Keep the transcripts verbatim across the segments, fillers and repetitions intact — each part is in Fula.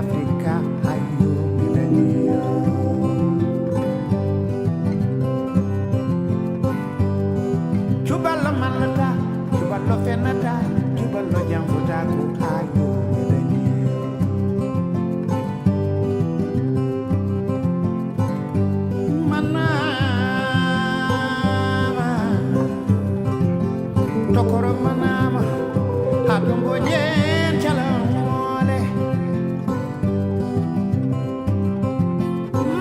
Afrika, hayo mi dañi. Cuballo mallata, cuballo fenata, cuballo jamfota ko hayo mi dañi. Manama, tokoro manama, hato mbojen cala mole.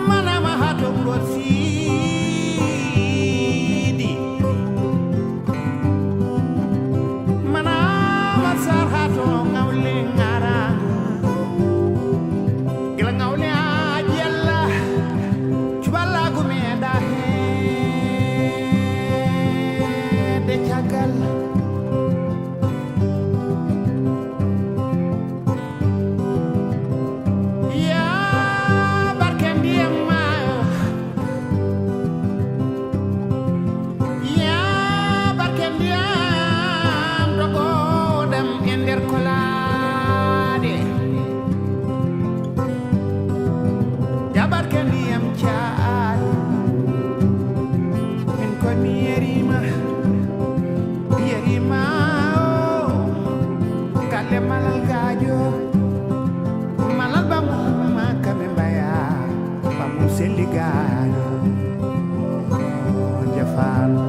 Manama hato mbo sidi. Manama sar hato ngawle ngara. Gila ngawle a jella. Cuballa gumeda he de cagal. Ya barke ndiyam ma. Ya barke ndiyam dogoɗam e nder kolaɗe. Ya barke ndiyam caali. Min ko mi yerima. Yerima o. Galle malal gajo. Malal ba mum ma kame mbaya. Ba mum selli gajo. Jafano.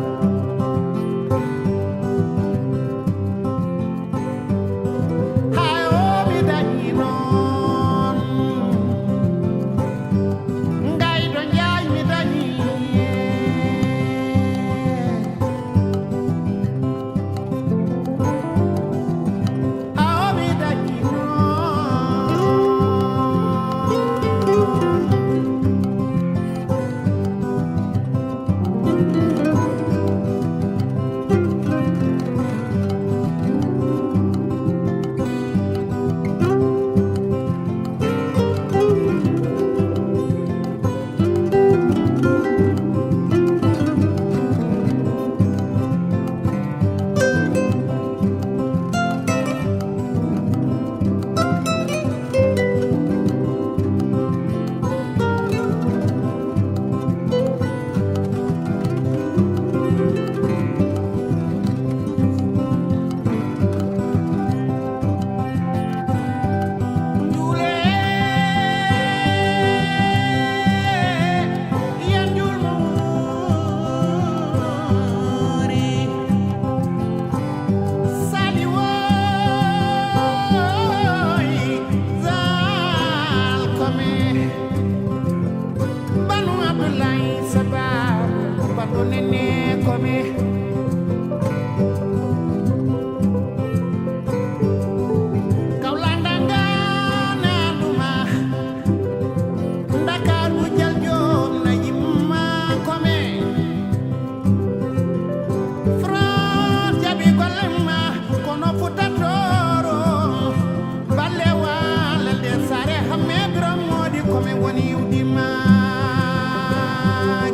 Hay o mi dañi noon. Ngaydo Njaay mi dañi. Awo mi dañi noon. Banu Abdoulaye Saba, banu Nene Kome. Kawlanda ngana duma, Ndakaaru Jal Joob na yimma Kome. France jaɓi golle ma, kono Fuuta Tooro, balle walal de saare Hamme Birom Moodi Kome woni iwdi ma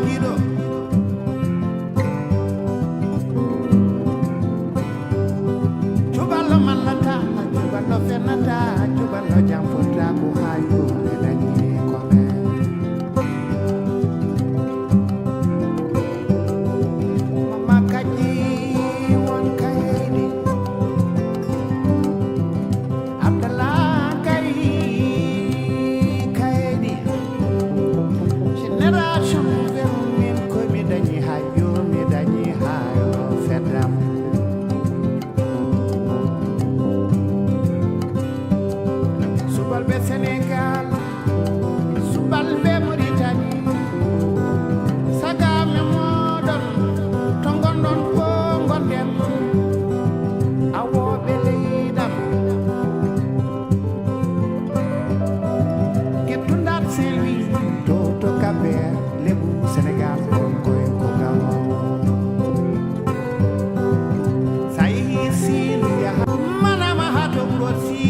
giɗo. Cuballo mallata, cuballo fennata, cuballo jamfota ko hayo ɓe dañi Kome. Mama Kaji won kaydi. Abdallah Gaye kaydi. Génération velu min ko mi dañi hayo, mi dañi hayo feddam. Subalɓe Sénégal, subalɓe Mauritanie, sagame moɗon, to gonɗon ko gonɗen, awooɓe leyɗam. Gettundat Saint-Louis, to, to Cap-Vert, Lebu, Sénégal, on koy ko gawo. Sa yehi Siin, yaha manama ha to wuro Siin.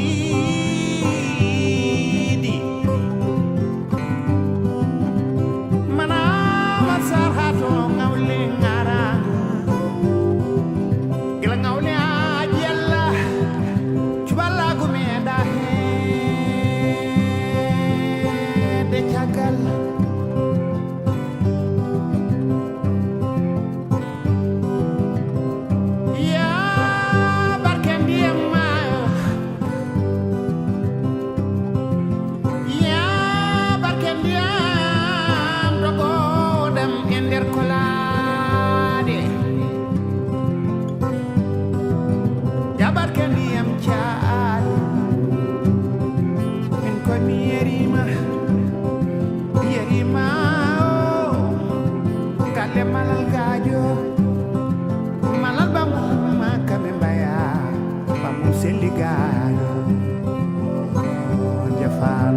Barke ndiyam caay, min koy mi yerima, yerima o, galle malal gaajo, malal bamum ma kame mbaya, bamum selli gaajo, jafan.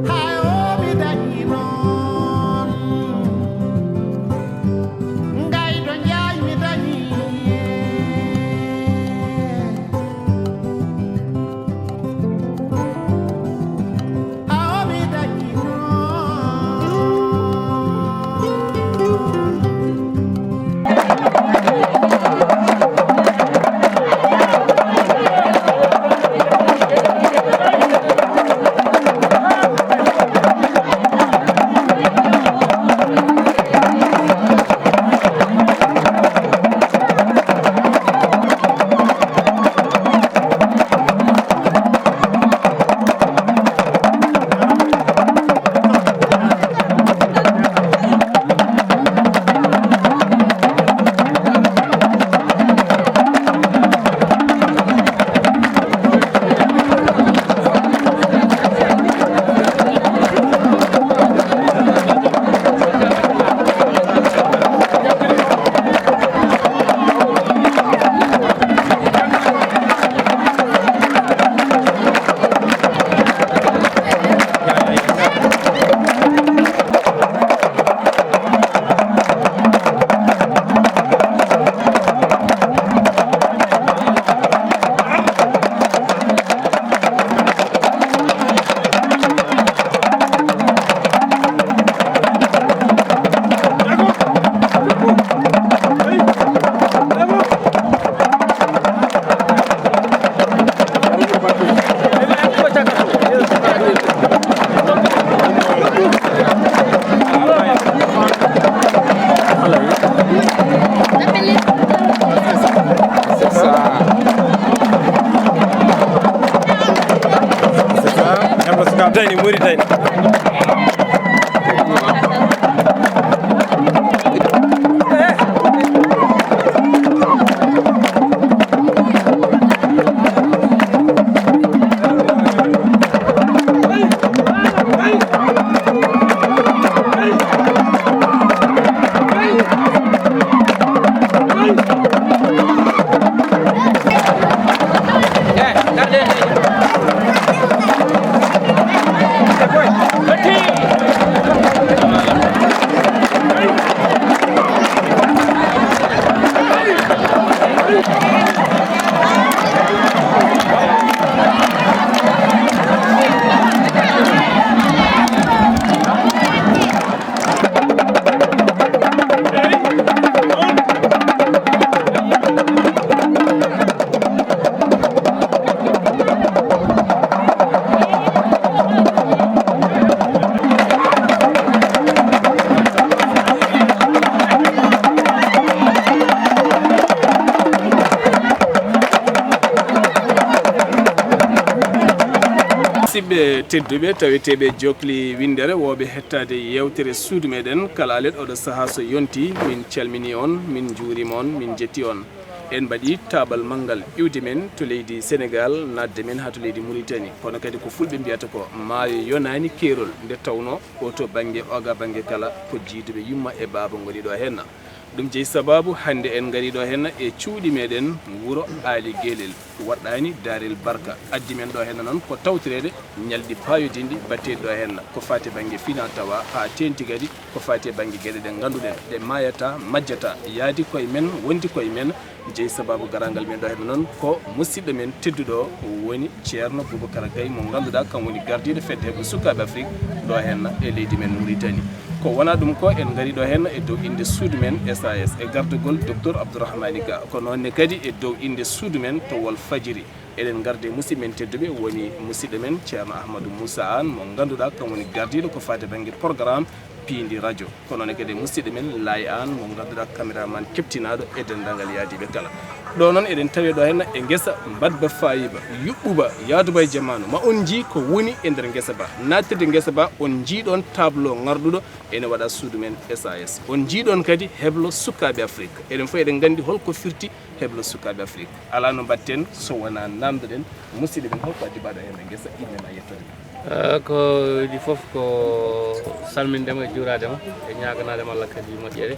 Hay o mi dañi noon, Ngaydo Njaay mi dañi. Hay o mi dañi noon. Dani Mauritanie. Musidɓe tedduɓe, taweteeɓe jokli winndere, wooɓe hettaade yeewtere suudu meɗen, kala alet oɗo sahaa so yonti, min calmini on, min njuurima on, min jetti on. En mbaɗi taabal manngal iwde men to leydi Senegaal, naatde men haa to leydi Muritani. Kono kadi ko fulɓe mbiyata ko maayo yonaani keerol, nde tawnoo o to bannge oga bannge kala ko jiiduɓe yumma e baaba ngoni ɗo henna. Ɗum jeyi sabaabu hannde en ngari ɗo henna e cuuɗi meɗen wuro Aali Gelel, waɗɗaani Daarel Barka. Addi men ɗo henna noon ko tawtoreede ñalɗi paayodinɗi batteeɗi ɗo henna, ko faati bannge fina tawa haa teeŋti kadi ko faati e bannge geɗe ɗe ngannduɗen ɗe maayata, majjata, yaadi koye men, wondi koye men. Jeyi sabaabu garaangal men ɗo henna noon ko musidɗo men tedduɗo woni Ceerno Boubacar Gaye mo ngannduɗaa kam woni gardiiɗo fedde heɓɓe sukaaɓe Afrik ɗo henna e leydi men Muritani. Ko wonaa ɗum ko en ngari ɗo henna e dow innde suudu men S A S e gardagol Docteur Abdourahmani Ga. Ko noon ne kadi e dow innde suudu men to Walfadjiri. Eɗen ngardi e musidɓe men tedduɓe woni musidɗo men Ceerno Ahmadou Moussa Anne mo ngannduɗaa kam woni gardiiɗo ko faati bannge programme Ndi radio. Kono ne kadi musidɗo men Laay Aan mo ngannduɗaa kameraman keɓtinaaɗo e denndaangal yaadiiɓe kala. Ɗo noon eɗen tawi ɗo henna e ngesa Mbadba Faayiba, yuɓɓuba yaaduba e jamaanu. Ma on njii ko woni e nder ngesa ba. Nattirde ngesa ba, on njii ɗoon tableau ŋarɗuɗo ene waɗa suudu men S A S. On njii ɗoon kadi heblo sukaaɓe Afrik. Eɗen fof eɗen nganndi holko firti heblo sukaaɓe Afrik. Alaa no mbaɗten so wonaa namdoɗen musidɗo men holko addi baɗo heen e ngesa, innde ma e yettoode ma. Eh, ko idii fof ko salmindema e juuraadema e ñaaganaadema Allah kadi moƴƴere,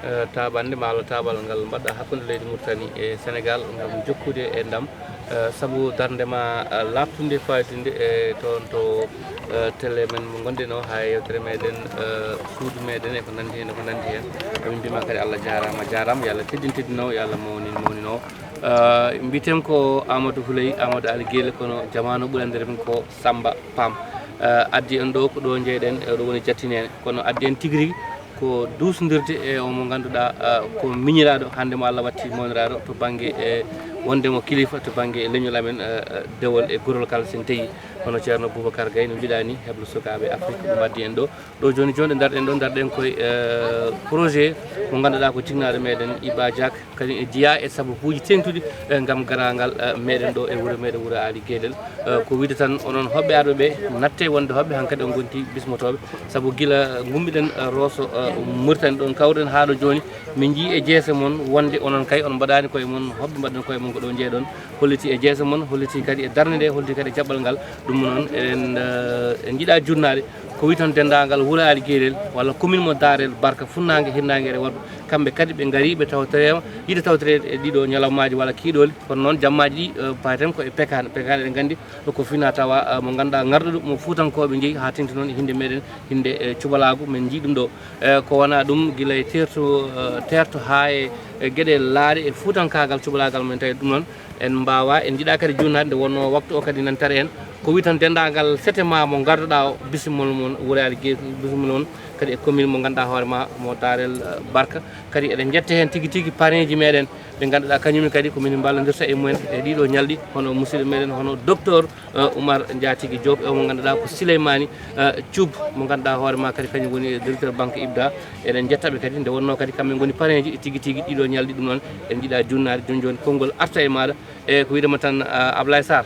eh, taaɓannde ma Allah taaɓal ngal mbaɗɗa hakkunde leydi Mauritanie e Sénégal ngam jokkude e ndam, eh, sabu darnde ma, eh, laaɓtunde faaɗtinde e toon to, eh, télé men mo ngonɗen o, haa e yewtere meɗen, eh, suudu meɗen e ko nanndi heen, e ko nanndi heen. Emin mbima kadi Allah jaaraama, jaaraama, yo Allah teddin teddinoowo, yo Allah mawnin mawninoowo. Eh, mbiyeten ko Amadou Houleye, Amadou Ali Guèye, kono jamaanu ɓuranndiren ko Samba Pam. Eh, addi en ɗo ko ɗo njeyɗen, eh, ɗo woni Jattineene. Kono addi en tigi rigi ko duusndirde e o mo ngannduɗaa, eh, ko miñiraaɗo, hannde mo Allah watti mawniraaɗo to bannge, eh, wonde mo kilifa to bannge leñol amen, eh, eh, dewol e gorol kala sen tawi hono Ceerno Boubacar Gaye no mbiɗa ni, heblo sukaaɓe Afrik ɗum addi en ɗo. Ɗo jooni jooni ndarɗen ɗo, ndarɗen koye, eh, projet mo ngannduɗaa ko jinnaaɗo meɗen Iba Diack, kadi e jeyaa e sababuuji teeŋtuɗi, eh, ngam garaangal, eh, meɗen ɗo e wuro meɗen, wuro Aali Geelel. Eh, ko wiide tan onon hoɓɓe arɓe ɓe, natte wonde hoɓɓe hankadi on ngonti bismotooɓe, sabu gila ngummiɗen, eh, Rosso, eh, Mauritanie ɗon kawruɗen haa ɗo jooni, min njii e jeese mon wonde onon kay on mbaɗaani koye mon hoɓɓe, mbaɗɗen koye mon ko ɗo njeyɗon, holliti e jeese mon, holliti kadi e darnde nde, holliti kadi e jaɓɓal ngal. Ɗum noon eɗen, eh, en njiɗa jurnaade ko wi tan denndaangal wuro Aali Geelel walla commune mo Daarel Barka, funnaange, hirnaange e worɓe, kamɓe kadi ɓe ngari, ɓe tawtoreema, yiɗi tawtoreede e ɗiɗo ñalawmaaji walla kiiɗooli. Kono noon jammaaji ɗi, eh, payaten ko e pekaane. Pekaane eɗen nganndi ko fina tawa, eh, mo ngannduɗaa ngarɗuɗo mo Fuutankooɓe njeyi haa teeŋti noon e hinnde meɗen, hinnde, eh, cubalaagu, min njii ɗum ɗo. Eh, ko wona ɗum gila e teerto, eh, teerto haa e, e geɗe laaɗe e fuutankaagal, cubalaagal men tawi ɗum noon. En mbaawa, en njiɗa kadi juunaade nde wonnoo waktu o kadi nantata en. Ko wi tan denndaangal setema mo ngarduɗaa o, bisimol mon wuro Aali Geelel, bisimol mon kadi e commune mo ngannduɗaa hoore ma mo Daarel, eh, Barka. Kadi eɗen njetta heen tigi tigi parrainji meɗen ɓe ngannduɗaa kañum en kadi ko min mballondirta e mumen e ɗiɗo ñalɗi, hono musidɗo meɗen, hono docteur, eh, Oumar Ndiatigi Diop, e o mo ngannduɗaa ko Souleymani, eh, Thioub mo ngannduɗaa hoore ma kadi kañum woni directeur banque Ibda. Eɗen njetta ɓe kadi nde wonnoo kadi kamɓe ngoni parrainji tigi tigi ɗiɗo ñalɗi. Ɗum noon en njiɗa juunaade jooni jooni konngol arta e maɗa. E ko wiidema tan, eh, Ablaye Sarr,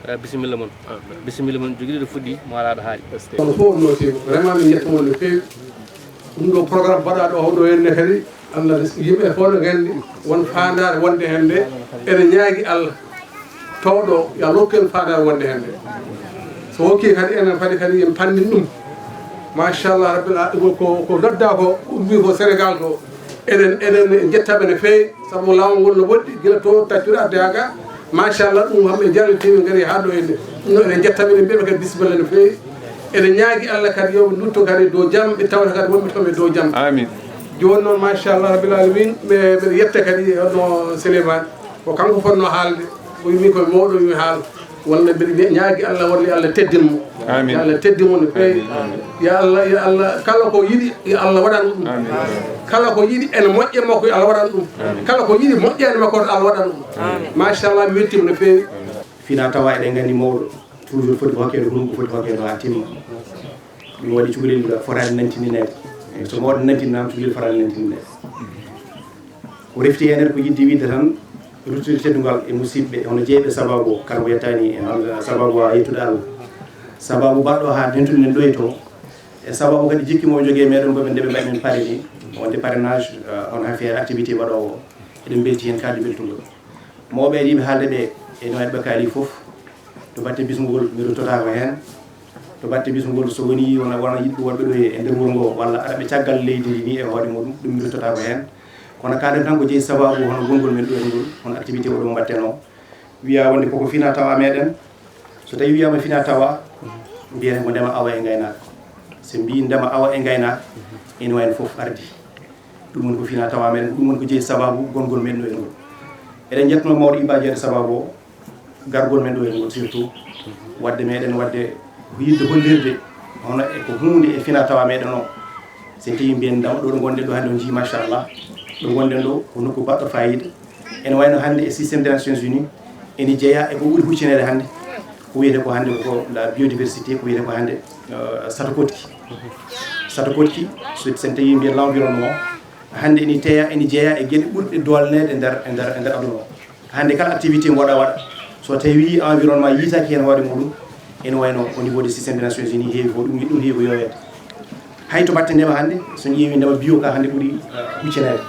eh, bisimilla mon. Ah, merci. Bisimilla mon, jogiɗo ɗo fuɗɗi mo alaa ɗo haaɗi. Merci. Kono fof no tewi, vraiment min njettu mon no feewi. Ɗum ɗo programme mbaɗaɗo o ɗo henne kadi, Allah, yimɓe fof no nganndi won faandaare wonde heen nde. Eɗen ñaagi Allah towɗo yo Allah hokku en faandaare wonde heen nde. So hokki kadi enen kadi, kadi en panndin ɗum. Machallah rabbil a-, ko, ko, ko nodda ko, ko ummi ko Sénégal to. Eɗen, eɗen njettaɓe no feewi, sabu laawol ngol no woɗɗi, gila to Taccuɗo adde haa ga. Machallah, ɗum hamɓe jallitiiɓe ngari haa ɗo henne. Ɗum noon eɗen njettaɓe, eɗen mbiyaɓe kadi bisimilla no feewi. Eɗen ñaagi Allah kadi yo ɓe ndutto kadi dow jam, ɓe tawta kadi wonɓe toon ɓe dow jam. Amin. Jooni noon, machallah rabbil alamin, ɓe, ɓe yetta kadi hono Souleymane. Ko kanko fotnoo haalde, o wii min ko mawɗo, mi haala. Walla mbiɗa ñaagi Allah, walla yo Allah teddin mo. Amin. Yo Allah teddin mo no feewi. Amin. Yo Allah, yo Allah, kala ko yiɗi, yo Allah waɗan ɗum. Amin. Kala ko yiɗi ene moƴƴe makko, yo Allah waɗan ɗum. Amin. Kala ko yiɗi moƴƴaani makko, yo Allah waɗan ɗum. Amin. Machallah, mi weltiima no feewi. Fina tawa eɗen nganndi mawɗo, toujours foti ko hokkeede, hurum ko foti hokkeede haa timma. Ɗum waɗi cukalel mbiɗa fotaani nantinineede. So mawɗo nantinnaama, cukalel fotaani nantinineede. Ko refti heen ko yiɗde wiide tan, ruttude teddungal e musidɓe, hono jeeyɓe sababu o, kala mo yettaani e hono sababu o, a yettude Allah. Sababu baɗɗo haa dentude nen ɗo e to, e sababu kadi jikki mo o jogii e meɗen, mboɓe nde ɓe mbaɗi men parrainé, wonde parrainage, eh, on affaire activité waɗoowo o. Eɗen mbelti heen kadi beltungol. Mawɓe e yiɗɓe haalde ɓe, e no waɗi ɓe kaali fof, to batte bismugol, mi ruttotako heen. To batte bismugol, so woni wona, wona yiɗɓe wonɓe ɗo e nder wuro ngo, walla araɓe caggal leydi ndi ni e hoore muɗum, ɗum mi ruttotako heen. Kono kaɗen tan ko jeyi sababu hono gongol men ɗo e ngol, hono activité o ɗo mbatten o. Wiya wonde koko fina tawa meɗen. So tawi wiyama fina tawa, mbiyeten ko ndema awa e ngaynaaka. So mbi ndema awa e ngaynaaka, ene wayno fof ardi. Ɗum woni ko fina tawa meɗen, ɗum woni ko jeyi sababu gongol men ɗo e ngol. Eɗen njettuno mawɗo Iba Jeere sababu o, gargol men ɗo e ngol surtout, wadde meɗen wadde ko yiɗde hollirde hono e ko hunde e fina tawa meɗen o. So en tawi mbiyen ndema ɗo ɗo ngonɗen ɗo hannde on njii machallah, ɗo ngonɗen ɗo ko nokku baɗɗo fayida. Ene wayno hannde e système des Nations Unies, ene jeeya e ko ɓuri huccineede hannde, ko wiyete ko hannde ko la biodiversité, ko wiyete ko hannde, euh, sato koɗki. Sato Koɗki, so sen tawi mbiyen l'environnement, hannde ene teya, ene jeeya e geɗe ɓurɗe doolneede e nder, e nder, e nder aduna o. Hannde kala activité mboɗa waɗa, so tawi environnement yiitaaki heen hoore muɗum, ene wayno au niveau des systèmes des Nations Unies heewi ko ɗum, ɗum heewi ko yooweede. Hay to batte ndema hannde, so en ƴeewi ndema bio ka hannde ɓuri, uh, hucceneede.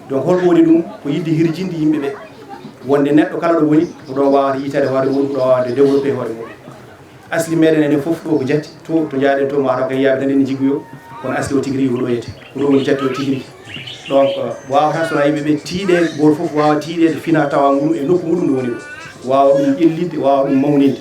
Donc holko woni ɗum? Ko yiɗde hirjinde yimɓe ɓe, wonde neɗɗo kala ɗo woni, ko ɗon wawata yiitaade hoore muɗum, ko ɗon wawata développé hoore muɗum. Asli meɗen enen fof ɗo ko jatti, to, to jaaɗen to, mataw kay yaaɓe tan ene jiggoyo, kono asli o tigi rigi ko ɗo yete, ko ɗo woni jatti o tigi rigi. Donc, wawata sona yimɓe ɓe tiiɗe, goto fof wawa tiiɗede fina tawa muɗum e nokku muɗum ɗo woni ɗo, wawa ɗum ƴellitde, wawa ɗum mawninde.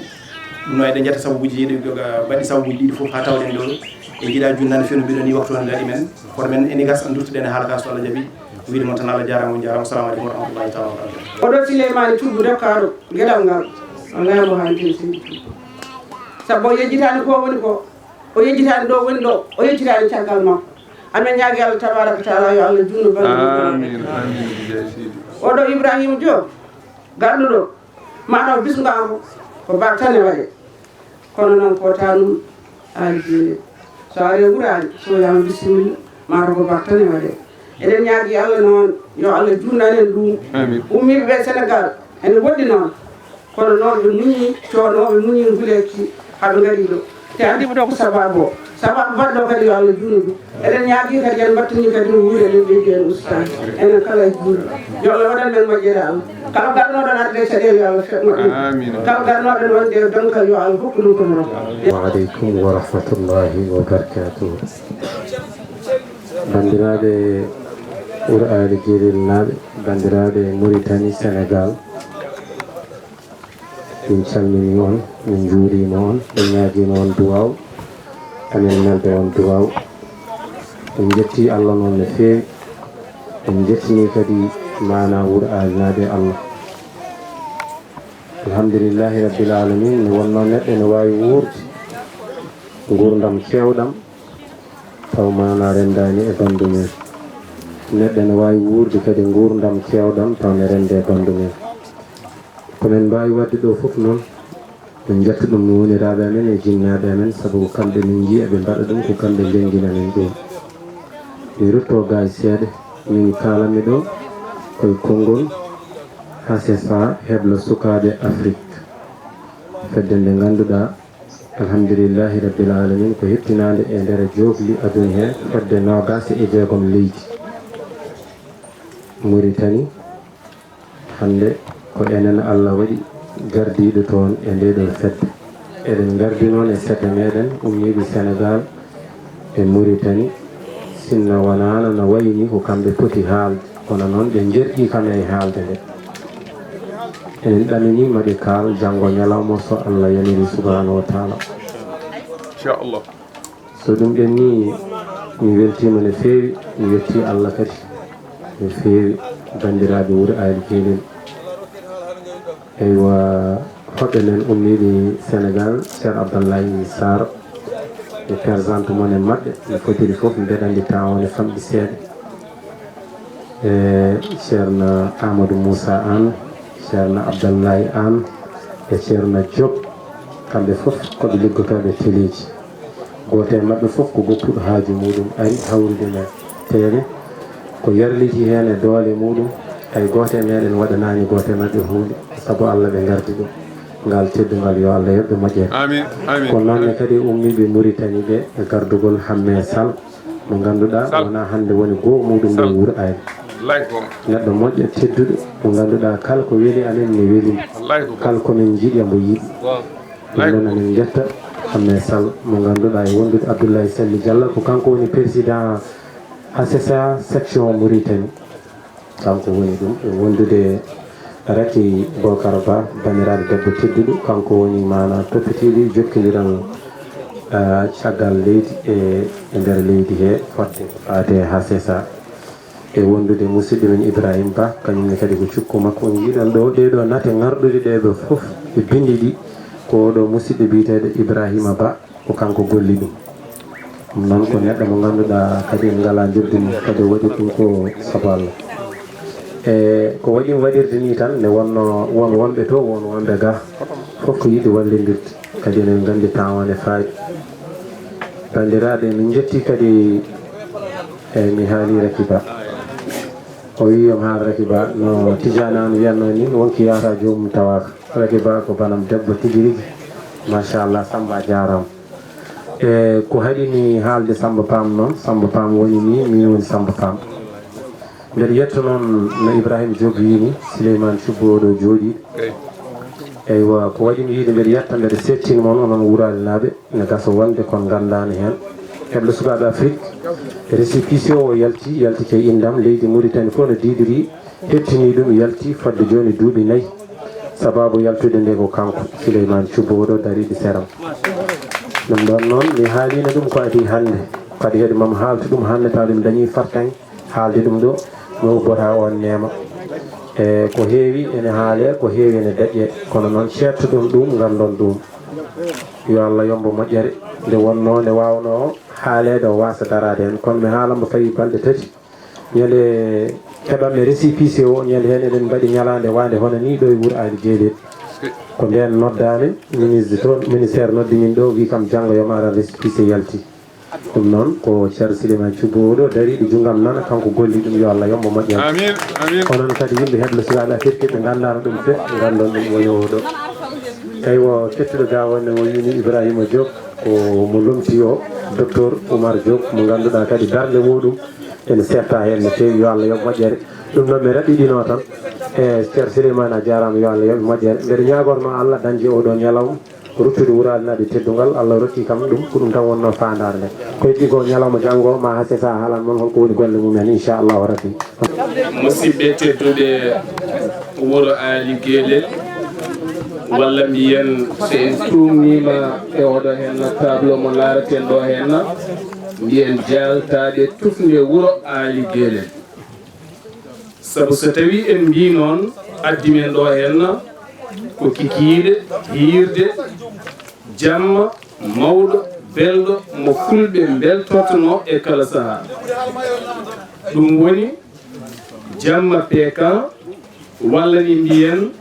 Ɗum noon eɗen jetta sababuji ɗiɗi, mbaɗi sababuji ɗiɗi fof ha tawɗen ɗo ɗo. En jiiɗa junnande fewndo mbiɗo ni waktu on daɗi men, kono men ene gasa en durtuɗen e haala ka so Allah jaɓi. Wiide mon tan Allah jarama, on jarama. Assalamu aleykum wa rahmatullahi taala wa barakatuh. Oɗo Souleymane Thioub Dakar, geɗal ngal. Wallaahi mo haalten seydi Thioub. Sabu o yejjitaani ko woni ko, o yejjitaani ɗo woni ɗo, o yejjitaani caggal makko. Amin ñaagi Allah tabaraka taala yo Allah juutnu balɗe mum. Amin, amin, jey seydi. Oɗo Ibrahima Diop, garɗo ɗo, mataw bismaagu ko bak tan e waɗe. Kono noon ko tanum aali jeene. So ari e wuraani, so wiyaama bisimilla, mataw ko bak tan e waɗe. Eɗen ñaagi Allah noon, yo Allah juutnan en ɗum. Amin. Ummiiɓe ɓe Senegal, ene woɗɗi noon. Kono noon ɓe muñi, coono o ɓe muñi nguleeki haa ɓe ngari ɗo. Te anndi mo ɗo ko sababu o. Sababu baɗɗo kadi yo Allah juutnu ɗum. Eɗen ñaagi kadi en mbattini kadi no wuuri eɗen ɓeydi en ustaade. Enen kala e juulɓe. Yo Allah waɗan men moƴƴere Allah. Kala garnoɗo arde caɗeele yo Allah feɗ moƴƴere. Amin. Kala garnoɗo wonde e donkal yo Allah hokku ɗum ko mo rokka. Wa aleykum wa rahmatullahi wa barakatuh. Banndiraaɓe Wuro Aali Gelelnaaɓe, banndiraaɓe Mauritanie, Sénégal, min calminii on, min njuuriima on, min ñaagiima on duwaaw, amin nelda on duwaaw. En njettii Allah noon no feewi, en njettinii kadi maanaa Wuro Aalinaaɓe e Allah. Alhamdulillahi Rabbil Aalamiin, nde wonnoo neɗɗo ene waawi wuurde nguurndam keewɗam, taw maanaa renndaani e banndum en. Neɗɗo ene waawi wuurde kadi nguurndam keewɗam, taw ene rennda e banndum en. Ko men mbaawi waɗde ɗo fof noon, min njettii ɗum woniraaɓe amen e jinnaaɓe amen, sabu ko kamɓe min njiya ɓe mbaɗa ɗum, ko kamɓe njanngina min ɗum. Mi ruttoo gaa seeɗa, min kaalanmi ɗo ko e konngol H S A hebla sukaaɓe Afrik. Fedde nde ngannduɗaa, alhamdulillahi rabbil aalamiin, ko heɓtinaande e nder jookli aduna he fodde noogaas e jeegom leydi. Mauritanie, hannde ko enen Allah waɗi gardiiɗo toon e ndee ɗoo fedde. Eɗen ngardi noon e seeɗa meɗen ummiiɓe Senegal e Mauritanie, sinno wonaano no wayi ni ko kamɓe poti haalde, kono noon ɓe njerƴii kam e haalde nde. Eɗen ɗaminii maɓe kaal janngo ñalawma so Allah yamiri subhanahu wa taala. Inchallah. So ɗum ɓennii, mi weltiima no feewi, mi yettii Allah kadi no feewi, banndiraaɓe Wuro Aali Gelel. Eywa, hoɓɓe men ummiiɓe Senegal, Ceerno Abdallahi Sarr, mi présente mon e maɓɓe, no fotiri fof, mbeɗa anndi tawa ne famɗi seeɗa. E Ceerno Amadou Moussa Anne, Ceerno Abdallahi Anne, e Ceerno Diop, kamɓe fof ko ɓe liggotooɓe teleeji. Gooto e maɓɓe fof ko goppuɗo haaju muɗum ari hawrude men. Tee ne, ko yarliti heen e doole muɗum, hay gooto e meɗen waɗanaani gooto e maɓɓe huunde, sabu Allah ɓe ngardi ɗum. Ngal teddungal yo Allah yoɓ ɓe moƴƴere. Amin, amin. Ko noon ne kadi ummiiɓe Mauritanie ɓe e gardugol Hammee Sall, mo ngannduɗaa wonaa hannde woni goo muɗum ɗo Wuro Aali. Neɗɗo moƴƴo, tedduɗo, mo ngannduɗaa kala ko weli amen ne weli mo. Kala ko min njiɗi mbo yiɗi. Ɗum noon emin njetta Hammee Sall mo ngannduɗaa e wondude Abdoulaye Sally Diallo, ko kanko woni président H S A section Mauritanie. Kanko woni ɗum e wondude Racky Bocar Ba, banndiraaɗo debbo tedduɗo, kanko woni maanaa toppitiiɗo jokkondiral, ah, caggal leydi e, e nder leydi he fodde ko faati e H S A. E wondude musidɗo men Ibrahima Ba, kañum ne kadi ko cukko makko. On njiiɗon ɗo, ɗee ɗo nate ŋarɗuɗe ɗee ɗo fof e binndi ɗi, ko oɗo musidɗo biyeteeɗo Ibrahima Ba, ko kanko golli ɗum. Ɗum noon ko neɗɗo mo ngannduɗaa kadi en ngalaa njoɓdi mum, kadi o waɗi ɗum ko sabu Allah. E ko waɗi waɗirde nii tan, nde wonnoo won wonɓe to, won wonɓe gaa, fof ko yiɗi wallindirde, kadi eɗen nganndi temps o ne faaɗi. Banndiraaɓe, min njetti kadi, e mi haali Rakiba. O wii yo mi haal Rakiba, no Tijaani Aan wiyatnoo ni, wonki yahata joomum tawaaka. Rakiba ko banam debbo tigi rigi. Machallah, Samba jaaraama. E ko haɗi mi haalde Samba Paam noon, Samba Paam woni ni, min woni Samba Paam. Mbeɗa yetta noon no Ibrahima Diop wii ni, Sileymaan Cubbo oɗo jooɗii. Eywa, ko waɗi mi yiide mbeɗa yetta, mbeɗa seettina mon onon Wuraalinaaɓe, ene gasa wonde kon nganndaani heen. Heblo Sukaaɓe Afrik, récépissé o yalti, yalti ke inndam, leydi Muritani fof no diidiri, heɓtini ɗum, yalti fodde jooni duuɓi nayi. Sabaabu yaltude nde ko kanko, Sileymaan Cubbo oɗo dariiɗo seram. Ɗum ɗoon noon, mi haaliino ɗum ko adii hannde. Kadi heɗi mami haaltu ɗum hannde, tawa ɗum dañii fartaŋŋe. Haalde ɗum ɗo, mi ubbata on neema. E ko heewi ene haalee, ko heewi ene daƴƴee, kono noon ceertoɗon ɗum, nganndon ɗum. Yo Allah yoɓ mo moƴƴere. Nde wonnoo, nde waawnoo haaleede, o waasa daraade heen, kono mi haala mbo fawii balɗe tati. Ñande keɓanmi récépissé o, ñande heen eɗen mbaɗi ñalaande waande hono nii ɗo e wuro Aali Geelel. Ko ndeen noddaami, ministre toon, ministère noddi min ɗo, wii kam janngo yo mi aran, récépissé yalti. Ɗum noon ko Ceerno Sileymaan Cubbo oɗo dariiɗo junngo am nano, kanko golli ɗum, yo Allah yoɓ mo moƴƴere. Amin, amin. Onon kadi yimɓe Heblo Sukaaɓe Afirki ɓe nganndaano ɗum fof, nganndon ɗum woni oɗo. Eywa, kettuɗo ga wonde mo wii ni Ibrahima Diop, ko mo lomti o, Docteur Oumar Diop, mo ngannduɗaa kadi darnde muɗum ene seetta heen no feewi, yo Allah yoɓ moƴƴere. Ɗum noon mi raɓɓiɗinoo tan, e Ceerno Sileymaan a jaaraama, yo Allah yoɓ moƴƴere. Mbeɗa ñaagorma Allah dañde oɗo ñalawma. Ruttude wuraali naɓe teddungal, Allah rokki kam ɗum, ko ɗum tan wonnoo faandaare nde. Ko heddi ko ñalawma janngo, ma hase sa haalan mon holko woni golle mum en, inchallahu rabbi. Musidɓe tedduɓe wuro Aali Geelel, walla mbiyen so en tuumniima e oɗo henna tableau mo laaraten ɗo henna, mbiyen jaaltaaɓe tufnde wuro Aali Geelel. Sabu so tawii en mbii noon, addi men ɗo henna ko kikiiɗe, hiirde, jamma, mawɗo, belɗo, mo fulɓe mbeltortonoo e kala sahaa. Ɗum woni jamma peekan, walla ni mbiyen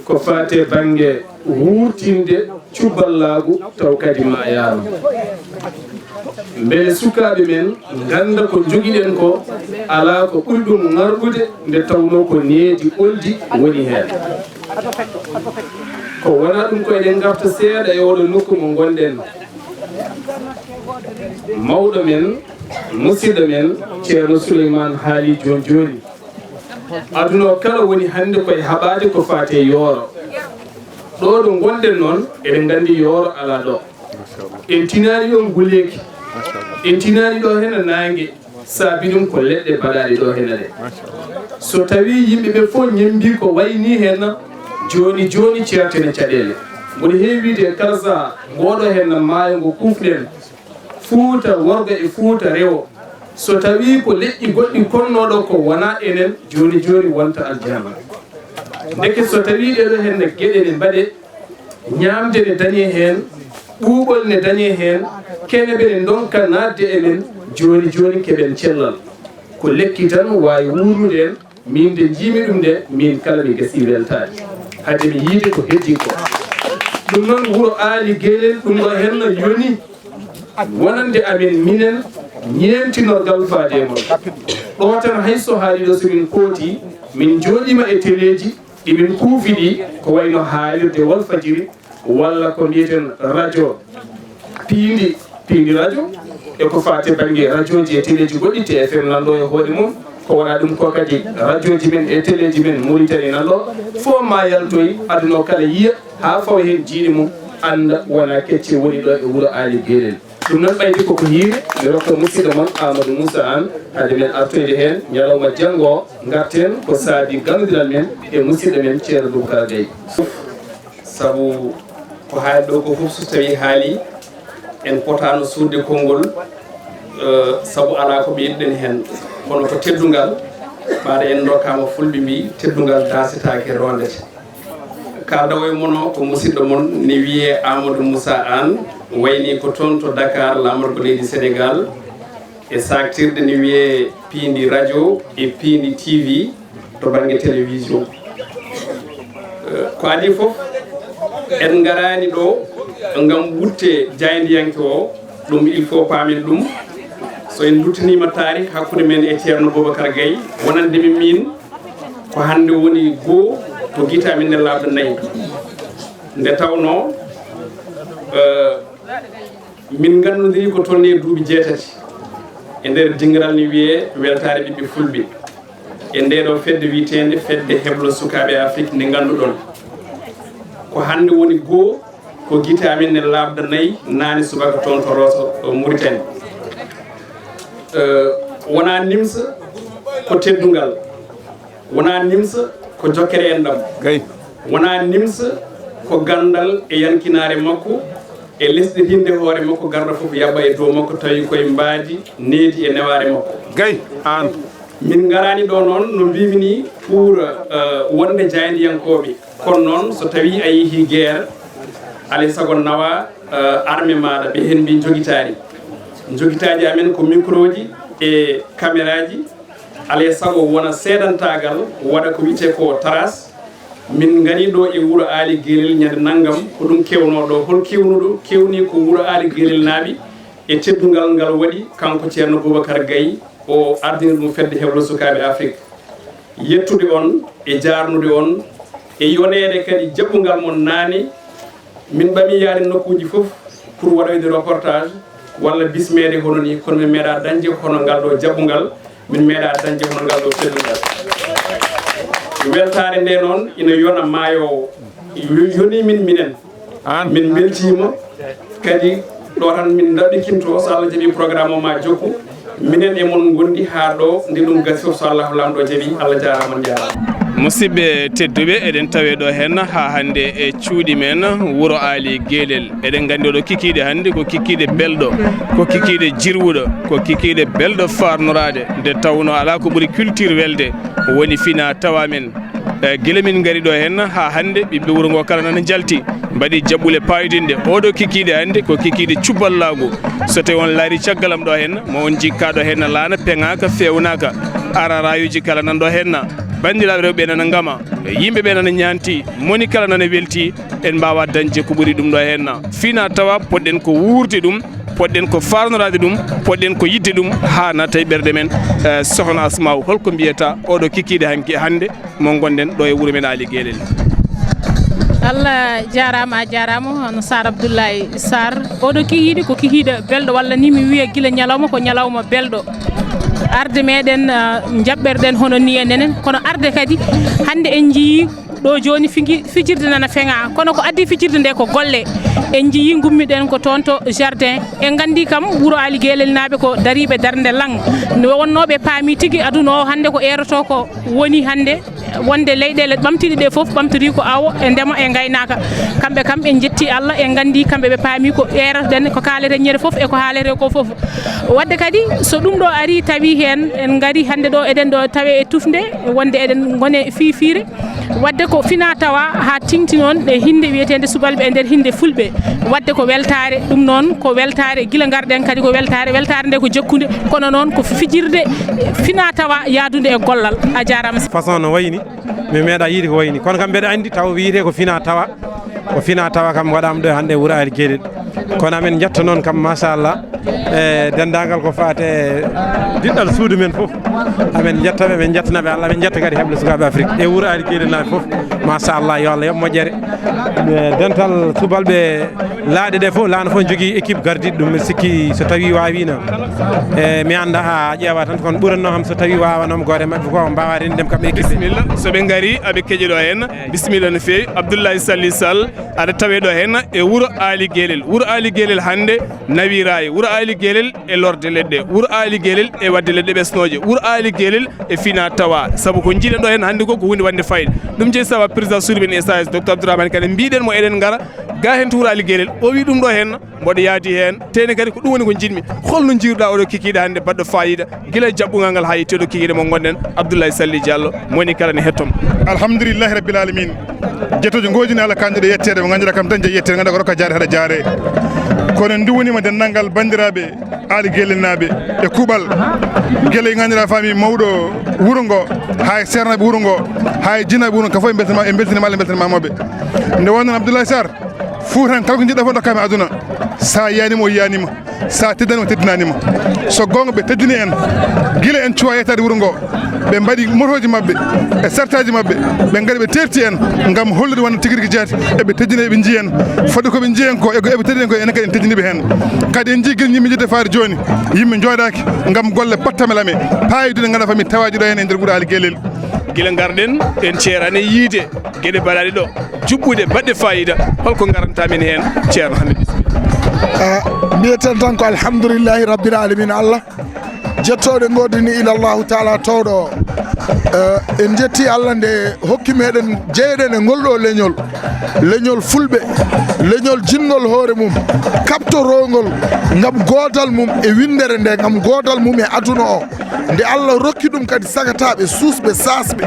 ko faati e bannge wuurtinde cubballaagu, taw kadi ma yaano. Mbele sukaaɓe men ngannda ko njogiɗen ko, alaa ko ɓuri ɗum ŋarɗude, nde tawnoo ko needi oldi woni heen. Ko wonaa ɗum ko eɗen ngarta seeɗa e oɗo nokku mo ngonɗen. Mawɗo men, musiɗɗo men, Ceerno Suleymaan haali jooni jooni. Aduna o kala woni hannde koye haɓaade ko faati e yooro. Ɗo ɗo ngonɗen noon, eɗen nganndi yooro alaa ɗo. En tinaani ɗo nguleeki. En tinaani ɗo hena naange. Saabi ɗum ko leɗɗe baɗaaɗe ɗo hena ɗe. So tawii yimɓe ɓe fof ñemmbii ko wayi nii hena, jooni jooni ceertene caɗeele. Mboɗo heewi wiide e kala sahaa, ngooɗo hena maayo ngo kuufɗen, Fuuta worgo e Fuuta rewo, so tawii ko leƴƴi goɗɗi konnoo ɗo ko wonaa enen, jooni jooni wonta aljanna. Ndeke so tawii ɗeeɗo henne geɗe ne mbaɗee, ñaamde ne dañee heen, ɓuuɓol ne dañee heen, keneɓe ne ndonka naatde e men, jooni jooni keɓen cellal. Ko lekki tan waawi wuurnude en, miin nde njiimi ɗum nde, miin kala mi gasii weltaade. Hade mi yiide ko heddii ko. Ɗum noon wuro Aali Geelel, ɗum ɗo heen no yoni wonande amen minen ñeentinorgal faade e mon. Ɗo tan hay so haali ɗo so min kooti, min njooɗiima e teleeji, ɗi min kuufi ɗi, ko wayno haalirde Walfadjiri, walla ko mbiyeten radio piindi, piindi radio, e ko faati bannge radiooji e teleeji goɗɗi, T F M nan ɗo e hoore mum, ko wonaa ɗum ko kadi radiooji men e teleeji men Mauritanie nan ɗo, fof ma yaltoy, aduna o kala yiya, haa fawa heen jiiɗi mum, annda wonaa kecce woni ɗo e wuro Aali Geelel. Ɗum noon ɓaydi koko hiiri, mi rokka musidɗo mon Amadou Moussa Anne, hade men artoyde heen ñalawma janngo o, ngarten ko saabi ganndiral men e musidɗo men Ceerno Boubacar Gaye. Sabu ko haali ɗo ko fof so tawii haalii, en potaano suuɗde konngol, eh, sabu alaa ko ɓeyduɗen heen. Kono ko teddungal, ɓaade en ndokkaama fulɓe mbii, teddungal daasetaake roondete. Kaalɗo e mon o ko musidɗo mon ne wiyee Amadou Moussa Anne, waynii ko toon to Dakar, laamorgo leydi Sénégal, e saaktirde ne wiyee Piindi Radio e Piindi T V to bannge télévision. Eh, ko adii fof, en ngaraani ɗo ngam wutte jaayndiyanke o, Ɗum, il faut paamen ɗum. So en nduttinima taarih hakkunde men e Ceerno Boubacar Gaye, wonande mi min, ko hannde woni goo ko gite amen ne laaɓɗo nayi. Nde tawnoo, eh, min nganndondiri ko tolni e duuɓi jeetati e nder dingiral ne wiyee Weltaare Ɓiɓɓe Fulɓe. E ndee ɗoo fedde wiyeteende Fedde Heblo Sukaaɓe Afrik nde ngannduɗon, ko hannde woni goo ko gite amen ne laaɓɗo nayi naane subaka toon to Rosso, ɗo Mauritanie. Eh, wonaa nimsa ko teddungal, wonaa nimsa ko jokkere enɗam, gay, wonaa nimsa ko ganndal e yankinaare makko, e lesɗe hinde hoore makko, garɗo fof yaɓa e dow makko, tawi koye mbaadi, needi e newaare makko. Gay, aan. Min ngaraani ɗo noon, no mbimi ni, pour, eh, wonde jaayndiyankooɓe. Kono noon, so tawi a yehi guerre, alay sago nawa, eh, armée maaɗa, ɓe heen mbi jogitaari. Jogitaaji amen ko microji e caméraji, alay sago wona seedantaagal, waɗa ko wiyetee ko trace. Min ngari ɗo e wuro Aali Geelel ñande nanngam, ko ɗum kewnoo ɗo. Hol kewnuɗo? Kewni ko wuro Aali Geelel naaɓe e teddungal ngal waɗi kanko Ceerno Boubacar Gaye, o ardini ɗum Fedde Heblo Sukaaɓe Afrik. Yettude on e jaarnude on e yoneede kadi jaɓɓungal mon naane. Min ɓami yaade nokkuuji fof pour waɗoyde reportage walla bismeede hono ni, kono min meeɗa dañde hono ngal ɗo jaɓɓungal, min meeɗa dañde hono ngal ɗo teddungal. Weltaare nde noon ina yona maayoowo. Yo-, yoni min minen. Aan. Min mbeltiima kadi. Ɗo tan min ndaɗɗikinto, so Allah jaɓi programme o ma jokku. Minen e mon ngondi haa ɗo nde ɗum gasi fof, so Allah Laamɗo jaɓi. Allah jaaraama, on njaaraama. Musidɓe tedduɓe, eɗen tawe ɗo heen haa hannde e cuuɗi men, wuro Aali Geelel. Eɗen nganndi oɗo kikiiɗe hannde ko kikiiɗe belɗo, ko kikiiɗe jirwuɗo, ko kikiiɗe belɗo faarnoraade, nde tawnoo alaa ko ɓuri culture welde, woni fina tawa men. E, gila min ngari ɗo heen haa hannde, ɓiɓɓe wuro ngo kala nana njalti, mbaɗi jaɓɓule paydinɗe. Oɗo kikiiɗe hannde ko kikiiɗe cubballaagu. So tawi on laari caggal am ɗo heen, mo on jikka ɗo heen laana peŋaaka, feewnaaka, ara raayuuji kala nan ɗo heen. Banndiraaɓe rewɓe nana ngama, yimɓe ɓe nana ñaanti, moni kala nana welti, en mbaawa dañde ko ɓuri ɗum ɗo heen. Fina tawa poɗɗen ko wuurde ɗum, poɗɗen ko faarnoraade ɗum, poɗɗen ko yiɗde ɗum haa naata e ɓerɗe men. Eh, Sohna Asmaaw, holko mbiyata oɗo kikiiɗe hanki-, hannde mo ngonɗen ɗo e wuro men Aali Geelel? Allah jaaraama, a jaaraama, hono Sar Abdoulaye Sar. Oɗo kikiiɗe ko kikiiɗe belɗo, walla ni mi wiya gila ñalawma ko ñalawma belɗo. Arde meɗen, ah, jaɓɓerɗen hono ni e nenen, kono arde kadi hannde en njiyii ɗo jooni figi-, fijirde nana feŋa, kono ko addi fijirde nde ko golle. En njiyii ngummiɗen ko toon to jardin. En nganndi kam wuro Aali Geelel naaɓe ko dariiɓe darnde laŋ. No wonnoo ɓe paami tigi aduna o hannde ko eerotoo ko woni hannde wonde leyɗeele ɓamtiiɗe ɗe fof ɓamtorii ko awo e ndema e ngaynaaka. Kamɓe kam en njettii Allah, en nganndi kamɓe ɓe paami ko eeroɗen, ko kaaleten ñande fof e ko haalete ko fof. Wadde kadi so ɗum ɗo arii tawi heen en ngarii hannde ɗo eɗen ɗo tawe e tufnde wonde eɗen ngone fiifiire. Wadde ko fina tawa haa tiŋti noon e hinnde wiyeteende subalɓe e nder hinnde fulɓe. Wadde ko weltaare, ɗum noon ko weltaare, gila ngarɗen kadi ko weltaare, weltaare nde ko jokkunde, kono noon ko fijirde fina tawa yaadunde e gollal. A jaaraama. Façon no wayni, mi meeɗa yiide ko wayni, kono kam mbeɗa anndi taw wiyetee ko fina tawa, ko fina tawa kam waɗaama ɗo e hannde e wuro Aali Geelel. Kono amen njetta noon kam, machallah, e denndaangal ko faati e diɗɗal suudu men fof. Amen njettaɓe, amen njettanaɓe Allah, amen njetta kadi heɓle sukaaɓe Afrik e wuro Aali Geelel naaɓe fof. Machallah, yo Allah yoɓ moƴƴere. E dental subalɓe laaɗe ɗe fof, laana fof jogii équipe gardiiɗo ɗum, mi sikki so tawi waawiino. E mi annda, a ƴeewa tan, kono ɓurannoo kam so tawi waawanooma gooto e maɓɓe ko mbaawa renndinde kam équipe. Bisimilla, so ɓe ngarii, aɓe keƴe ɗo heen. Bisimilla no feewi. Abdoulaye Sally Sall, aɗa tawe ɗo heen e wuro Aali Geelel. Wuro Aali Geelel hannde nawii raay. Wuro Aali Geelel e lorde leɗɗe. Wuro Aali Geelel e waɗde leɗɗe ɓesnooje. Wuro Aali Geelel e fina tawa. Sabu ko njiiɗen ɗo heen hannde ko, ko huunde waɗnde fayida. Ɗum jeyi sabu président suudu men S A S, Docteur Abdourahmane Kane, mbiɗen mo eɗen ngara ga heen to wuro Aali Geelel. O wii ɗum ɗo heen, mboɗo yaadi heen, teyni kadi ko ɗum woni ko njiɗmi. Holno njiiruɗaa oɗo kikiiɗe hannde baɗɗo faayiida, gila e jaɓɓungal ngal haa yettii oɗo kikiiɗe mo ngonɗen, Abdoulaye Sally Diallo, mo woni kala ne heɗtoo mo? Alhamdulillahi Rabbil Alamina. Jettooje ngoodini Allah, kaanɗe ɗe yetteede, mo ngannduɗaa kam dañde yetteede, ngannduɗaa ko rokka jaare hade jaare. Kono en nduwaniima denndaangal banndiraaɓe Aali Geelel naaɓe e kuuɓal. Gila e ngannduɗaa faami mawɗo wuro ngo, haa e seernaaɓe wuro ngo, haa e jinaaɓe wuro ngo, ka fof en mbeltaniima, en mbeltaniima Allah, en mbeltaniima mawɓe. Nde wonno Abdoulaye Sarr, Fuuta tan kala ko njiɗɗaa fof ndokkaa mi aduna. So a yiyaani mo, o yiyaani ma. So a teddani mo, teddinanima. So goonga, ɓe teddini en. Gila en cuwa yettaade wuro ngo, ɓe mbaɗi motooji maɓɓe e sartaaji maɓɓe, ɓe ngari ɓe teerti en ngam hollude wonde tigi rigi jeyaati eɓe teddini, eɓe njiyi en. Fodde ko ɓe njiyi en ko, e ko eɓe teddini en ko, enen kadi en teddini ɓe heen. Kadi en njii gila yimɓe njiɗde faade jooni, yimɓe njooɗaaki ngam golle pattame lame, paayiduɗe, ngannduɗaa fami tawaaji ɗo heen e nder Wuro Aali Geelel. Gila ngarɗen, en ceerani yiide geɗe baɗaɗe ɗo, juɓɓuɗe, baɗɗe faayiida. Holko ngarantaa min heen, Ceerno Hammet, bisimilla. Ah, mbiyeten tan ko alhamdulillahi rabbil alamin. Allah, jettooɗe ngoodini ila Allahu taala towɗo o. Eh, en jetti Allah nde hokki meɗen jeyeɗen e ngol ɗo leñol, leñol fulɓe, leñol jinnol hoore mum, kaɓtorongol ngam goodal mum e winndere nde, ngam goodal mum e aduna o. Nde Allah rokki ɗum kadi sagataaɓe, suusɓe, saasɓe,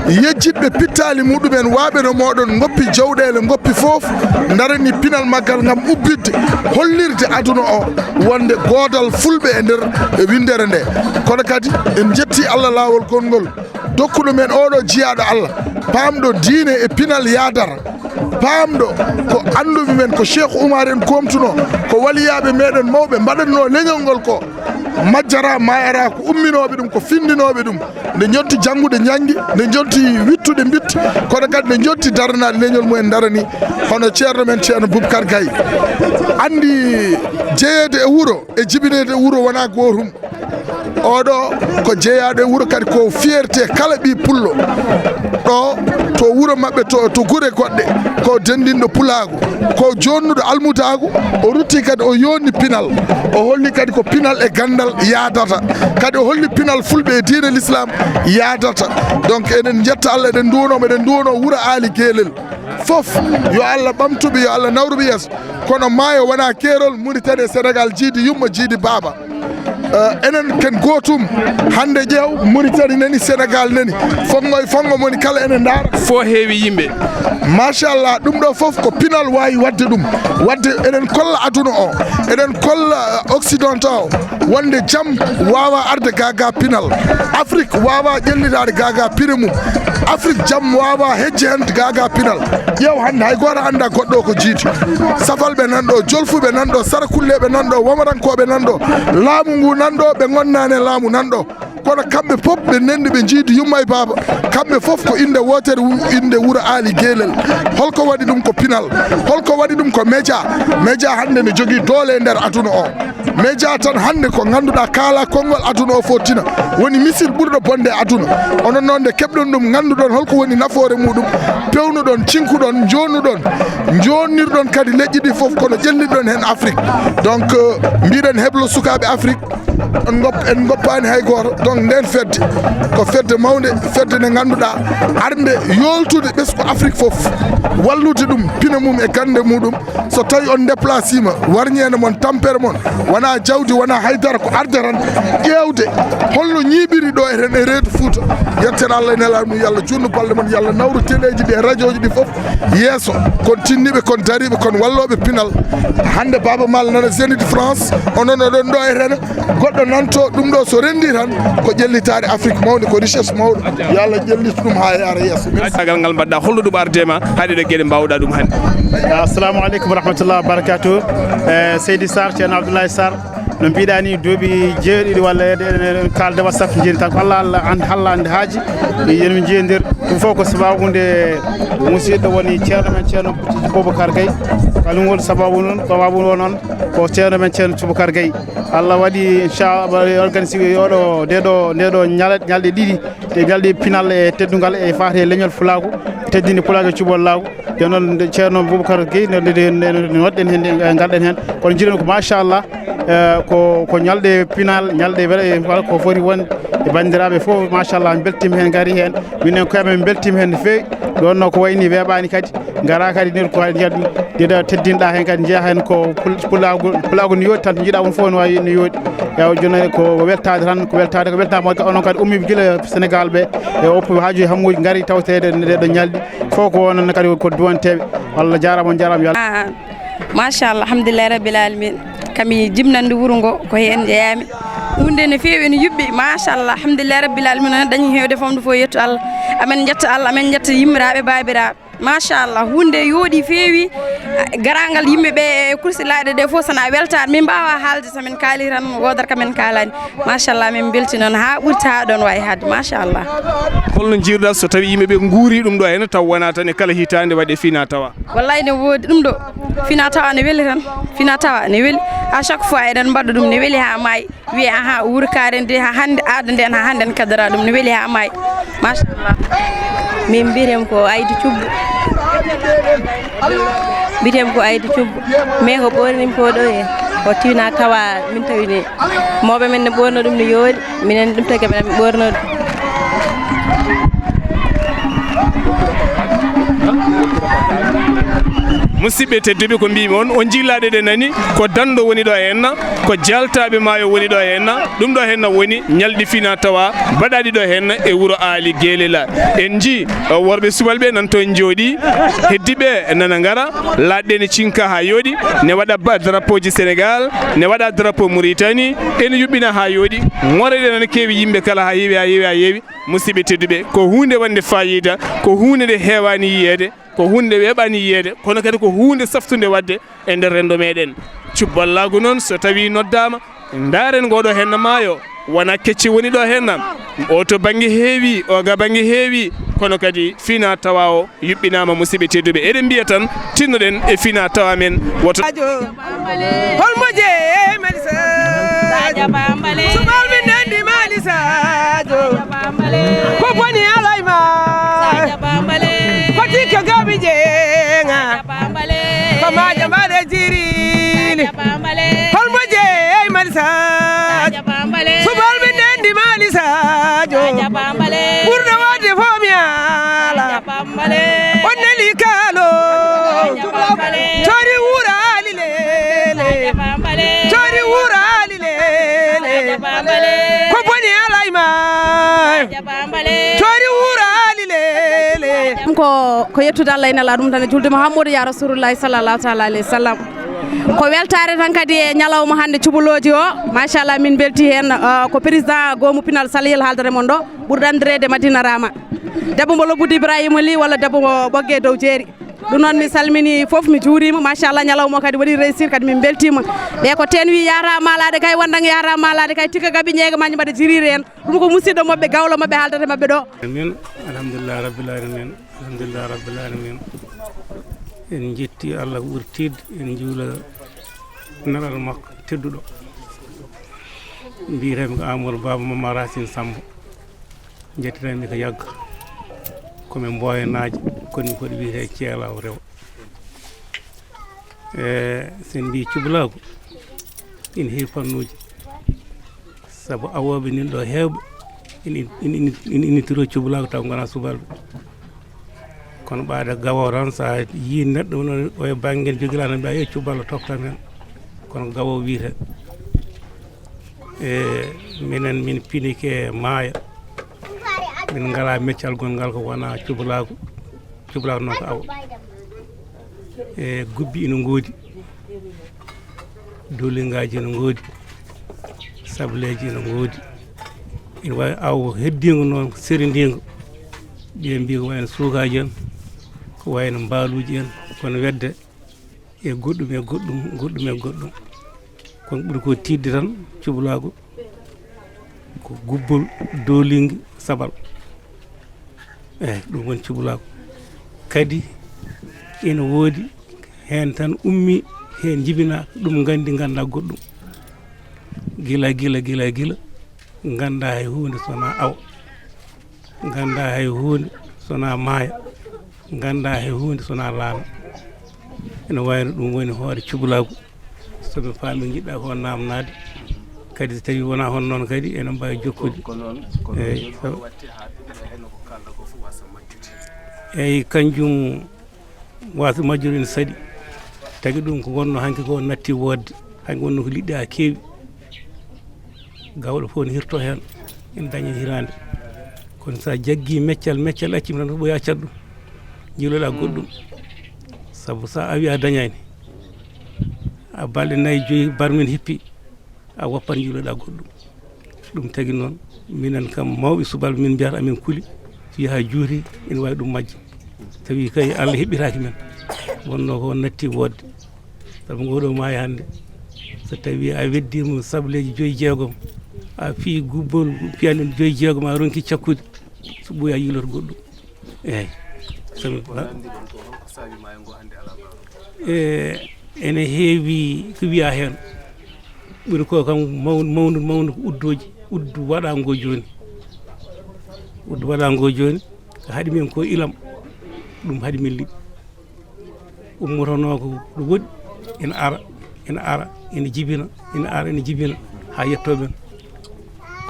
yejjitɓe pittaali muɗumen, waaɓe no mooɗon, ngoppi jawɗeele, ngoppi fof, ndarani pinal maggal ngam ubbitde, hollirde aduna o wonde goodal fulɓe e nder, e winndere nde. Kono kadi en jetti Allah laawol konngol dokkuɗo men oɗo jiyaaɗo Allah, paamɗo diine e pinal yaadara, paamɗo ko annduɓe men, ko Cheikh Oumar en koomtuno, ko waliyaaɓe meɗen mawɓe mbaɗatno leñol ngol ko. Majjara, mayara, ko umminooɓe ɗum, ko findinooɓe ɗum. Nde jonti janngude njanngi, nde jonti wittude mbitti, kono kadi nde jonti daranaade leñol mumen darani, hono ceerno men, Ceerno Boubacar Gaye. Anndi jeyeede e wuro e jibineede e wuro wonaa gootum. Oɗo ko jeyaaɗo e wuro, kadi ko fierté kala ɓii pullo. Ɗo to wuro maɓɓe, to, to gure goɗɗe, ko denndinɗo pulaagu, ko joonnuɗo almudaagu, o rutti kadi o yonni pinal, o holli kadi ko pinal e ganndal yaadata, kadi o holli pinal fulɓe e diine l'islam yaadata. Donc eɗen njetta Allah, eɗen nduwano mo, eɗen nduwano Wuro Aali Geelel fof, yo Allah ɓamtuɓe, yo Allah nawruɓe yeeso. Kono maayo wonaa keerol, Mauritanie e Sénégal jiidi yumma, jiidi baaba. Eh, enen ken gootum. Hannde ƴeew, Mauritanie nani, Sénégal nani, fonngo e fonngo moni kala ene ndaara. Fof heewi yimɓe. Machallah, ɗum ɗo fof ko pinal waawi waɗde ɗum. Waɗde eɗen kolla aduna o, eɗen kolla, eh, occidentaux o, wonde jam waawa arde ga ga pinal. Afrique waawa ƴellitaade ga ga pine mum. Afrique jam waawa hejje heen ga ga pinal. Ƴeew hannde, hay gooto anndaa goɗɗo o ko jiidi. Safalɓe nan ɗo, jolfuɓe nan ɗo, sarakulleeɓe nan ɗo, wamarankooɓe nan ɗo, laamu ngu nan ɗo, ɓe ngonnaani e laamu nan ɗo. Kono kamɓe fof ɓe ndenndi, ɓe njiidi yumma e baaba. Kamɓe fof ko innde wootere, wu-, innde Wuro Aali Geelel. Holko waɗi ɗum? Ko pinal. Holko waɗi ɗum? Ko média. Média hannde ne jogii doole e nder aduna o. Média tan hannde ko ngannduɗaa kaala konngol aduna o fof tina. Woni missile ɓurɗo bonde e aduna. Onon noon nde keɓɗon ɗum, ngannduɗon holko woni nafoore muɗum, pewnuɗon, cinkuɗon, njoonnuɗon, njoonnirɗon kadi leƴƴi ɗi fof, kono ƴellitɗon heen Afrique. Donc, euh, mbiɗen heblo sukaaɓe Afrique, en gop-, en goppaani hay gooto. Donc, nden fedde ko fedde mawnde, fedde nde ngannduɗaa arde yooltude ɓesngu Afrique fof, wallude ɗum, pine mum e gannde muɗum. So tawi on déplacima, warñeende mon, tampere mon, wonaa jawdi, wonaa haydara, ko arde tan ƴeewde holno ñiiɓiri ɗo e ren e reedu Fuuta. Yettere Allah e nelaaɗo mum, yo Allah juutnu balɗe mon, yo Allah nawru teleeji ɗi e rajooji ɗi fof yeeso. Kon tinniiɓe, kon dariiɓe, kon wallooɓe pinal. Hannde Baaba Maal nana Zénith France, onon oɗon ɗo e ren, goɗɗo nanto ɗum ɗo, so renndi tan ko ƴellitaare Afrique mawnde, ko richesse mawɗo. Yo Allah ƴellitu ɗum haa yaara yeeso. Merci. Caggal ngal mbaɗɗa, holno ɗum arde ma, haɗi ɗo geɗe mbawɗa ɗum hannde? Assalamu aleykum wa rahmatullahi wa barakatuh. Eh, Seydi Sarr, Ceerno Abdoulaye Sarr, no mbiɗa ni, duuɓi jeeɗiɗi walla e, e, e, kalde WhatsApp, jeni tan ko Allah, Allah an halla ande haaji. Yen min jeeyi nder ɗum fof ko sababu nde musidɗo woni ceerno men, Ceerno Boubacar Gaye. Kañum woni sababu noon, sababu o noon ko ceerno men, Ceerno Boubacar Gaye. Allah waɗi, inchallah, organisé oɗo, nde ɗo, nde ɗo ñala-, ñalɗe ɗiɗi, ɗe ñalɗi pinal e teddungal e faate e leñol Fulaagu, teddini Pulaagu e cuɓol laagu. Nden noon, nde Ceerno Boubacar Guèye, nde, nde, nde, nde, nde waɗɗen heen, nde ngarɗen heen. Kono njiɗen ko, machallah, eh, ko, ko ñalɗe pinal, ñalɗe wele-, wala ko foti won e banndiraaɓe fof, machallah, mbeltiima heen, ngari heen. Minen koye amen mbeltiima heen no feewi. Ɗoon no ko wayni weeɓaani kadi. Ngara kadi nder ko kadi njiɗa teddinɗa heen kadi njeeya heen ko pul-, pulaagu, pulaagu no yooɗi tan, njiɗa on fof no waawi no yooɗi. Ewa, jooni ko weltaade tan, ko weltaade, ko weltaama on kadi ummiiɓe gila Sénégal ɓe, e oppuɓe haaju e hammuuji ngari tawteede nde ɗo ñalɗi. Fof ko onon kadi ko duwanteeɓe. Allah jaaraama, on jaaraama, yo Allah. Ah, machallah, alhamdulillahi rabbil alamin. Kami jibnande wuro ngo ko heen njeyaami. Huunde no feewi, ene yuɓɓi, machallah, alhamdulillahi rabbil alamin. Onon dañi heewde famɗude fof, yettu Allah. Amen njetta Allah, amen njetta yimmiraaɓe, baabiraaɓe. Machallah, huunde yooɗi, feewi, Garaangal yimɓe ɓe e kursilaaɗe ɗe fof, so na weltaani, min mbaawa haalde, so min kaali tan, woodata ko min kaalani. Machallah, min mbelti noon haa ɓurti, haa ɗoon waawi haalde. Machallah. Holno njiiruɗaa so tawii yimɓe ɓe nguuri ɗum ɗo heen, taw wonaa tan e kala hitaande waɗe fina tawa? Wallay, ne woodi ɗum ɗo. Fina tawa ne weli tan. Fina tawa ne weli. À chaque fois eɗen mbaɗa ɗum, ne weli haa maayi. Wiye, aha, wuuro Kaare nde haa hannde, aada nden haa hannde en kaddora ɗum, ne weli haa maayi. Machallah. Min mbiyetee ko Aydu Cubbu. Mbiyetee ko Aydu Cubbu. Mais ko ɓoornimi ko ɗo e o fina tawa min tawini. Mawɓe men ne ɓoorno ɗum no yooɗi, minen ɗum tagi minen ɓoorno ɗum. Musidɓe tedduɓe, ko mbimi on, on jillaaɗe ɗe nani, ko Dando woni ɗo henna, ko jaltaaɓe maayo woni ɗo henna. Ɗum ɗo henna woni ñalɗi fina tawa mbaɗaɗi ɗo henna e wuro Aali Gelela. En njii, uh, worɓe subalɓe nan toon njooɗi, heddiɓe nana ngara, laaɗe ne cinka haa yooɗi, ne waɗa ba drapeau ji Sénégal, ne waɗa drapeau Mauritanie, ene yuɓɓina haa yooɗi. Ŋoreɗe nana keewi, yimɓe kala haa heewi, haa heewi, haa heewi. Musidɓe tedduɓe, ko huunde wonde fayida, ko huunde nde heewaani yiyeede, ko huunde nde weeɓaani yiyeede, kono kadi ko huunde saftunde waɗde e nder renndo meɗen. Cubballaagu noon, so tawii noddaama, ndaaren ngooɗo henna maayo, wona kecce woni ɗo henna. O to bannge heewi, o ga bannge heewi, kono kadi fina tawa o yuɓɓinaama. Musidɓe tedduɓe, eɗen mbiya tan, tinnoɗen e fina tawa men, woto. Holmo jeeyi Mali Sadio? Subal min nandi Mali Sadio. Ko boni alay ma. Ko tikka gabi jeenga. Ko maaja mbaɗe jirili. Holmo jeeyi Mali Sadio? Subal min nandi Mali Sadio. Ɓurɗo waɗde fof mi ala. On neli kaalo. Cori wurali lele. Cori wurali lele. Ko boni alay ma. Cori wurali lele. Ɗum ko, ko yettude Allah e Nelaaɗo mum tan e julde Muhammadu ya Rasulullahi sallallahu taala alayhi wa sallam. Ko weltaare tan kadi e ñalawma hannde cubalooji o. Machallah, min mbelti heen. Uh, ko président goomu pinal Salihel haaldata e mon ɗo, ɓurɗo anndireede Madina Rama. Debbo mo Lobbude Ibrahima Ly walla debbo mo Ɓoggee Dow Jeeri. Ɗum noon, mi salmini fof, mi juuriima. Machallah, ñalawma o kadi waɗi réussir, kadi min mbeltiima. Ɓe ko teen wi, yaara maalaade kay, wondan yaara maalaade kay, tikka gabi ñeega majji mbaɗa jiriire en. Ɗum ko musidɗo maɓɓe, gawlo maɓɓe haaldata e maɓɓe ɗo. Amin. Alhamdulillah rabbil alamin. Alhamdulillah rabbil alamin. En njetti Allah ko ɓuri tiiɗde, en njuula nelal makko tedduɗo. Mbiyetee-mi ko Amadou Baba Mama Racine Samb. Njettiranmi ko yagga. Ko min Mboyanaajo, kono min ko ɗo wiyetee Ceelaaw Rewo. E, so en mbii cubalaagu, ina heewi fannuuji. Sabu awooɓe nin ɗo heewɓe ina, ina, ina, ina innitiro cubalaagu taw ngonaa subalɓe. Kono ɓaade gawo tan, so a yii neɗɗo woni o e bannge jogiraa tan, mbiya, "Yo cuballo toftan heen." Kono gawo wiyetee. E, minen, min pinike maayo. Min ngalaa meccal gonngal ko wonaa cubalaagu. Cubalaagu noon ko awo. E, gubbi ina ngoodi. Dooliŋgaaji ina ngoodi. Sableeji ina ngoodi. Ina waawi awo heddiingo noon, serindiingo. Ɓe mbii ko wayno suukaaji en, ko wayno mbaaluuji en, kono wedde e goɗɗum, e goɗɗum, goɗɗum, e goɗɗum. Kono ɓuri ko tiiɗde tan cubalaagu ko gubbol, dooliŋgi, sabal. Eey, ɗum woni cubalaagu. Kadi ina woodi heen tan ummi, heen jibina ɗum nganndi, nganndaa goɗɗum. Gila, gila, gila, gila, nganndaa hay huunde so wonaa awo. Nganndaa hay huunde so wonaa maayo. Nganndaa hay huunde so wonaa laana. Ina wayno ɗum woni hoore cubalaagu. So ɓe paami njiɗɗaa ko naamnaade, kadi so tawii wonaa hono noon kadi, enen mbaawi jokkude. Ko, ko noon, ko noon. Eey, sabu watti haa ɓe heno ko kaalɗa ko fof wasa majjude. Eey, kanjum wasa majjude ene saɗi. Tagi ɗum ko wonno hanki ko natti woodde. Hanki wonno ko liɗɗi haa keewi. Gawɗo fof ne hirto heen, ene daña hiraande. Kono so a jaggii meccal, meccal accima tan ko ɓooya cadɗum. Njiiloɗaa goɗɗum. Sabu so a awii a dañaani. A balɗe nayi, joyi, barmin hippi, a woppat njiiloɗaa goɗɗum. Ɗum tagi noon, minen kam mawɓe subalɓe min mbiyata amin kuli, so yaha juuti, ene waawi ɗum majje. Tawi kay Allah heɓɓitaaki men. Wonno ko on natti woodde. Sabu ngoɗo maayo hannde, so tawi a weddiima sableeji joyi jeegom, a fii gubbol piyanɗe joyi jeegom, a ronki cakkude, so ɓooyi a yiiloto goɗɗum. Eeyi. Sabu, e, ene heewi ko wiyaa heen. Ɓuri ko kam mawn-, mawndu, mawndu ko uddooji, uddu waɗaango jooni. Uddu waɗaango jooni, ko haɗi min ko ilam, ɗum haɗi min liɓi. Ummotonoo ko ɗo woɗɗi, ene ara, ene ara, ene jibina, ene ara, ene jibina, haa yettoo men.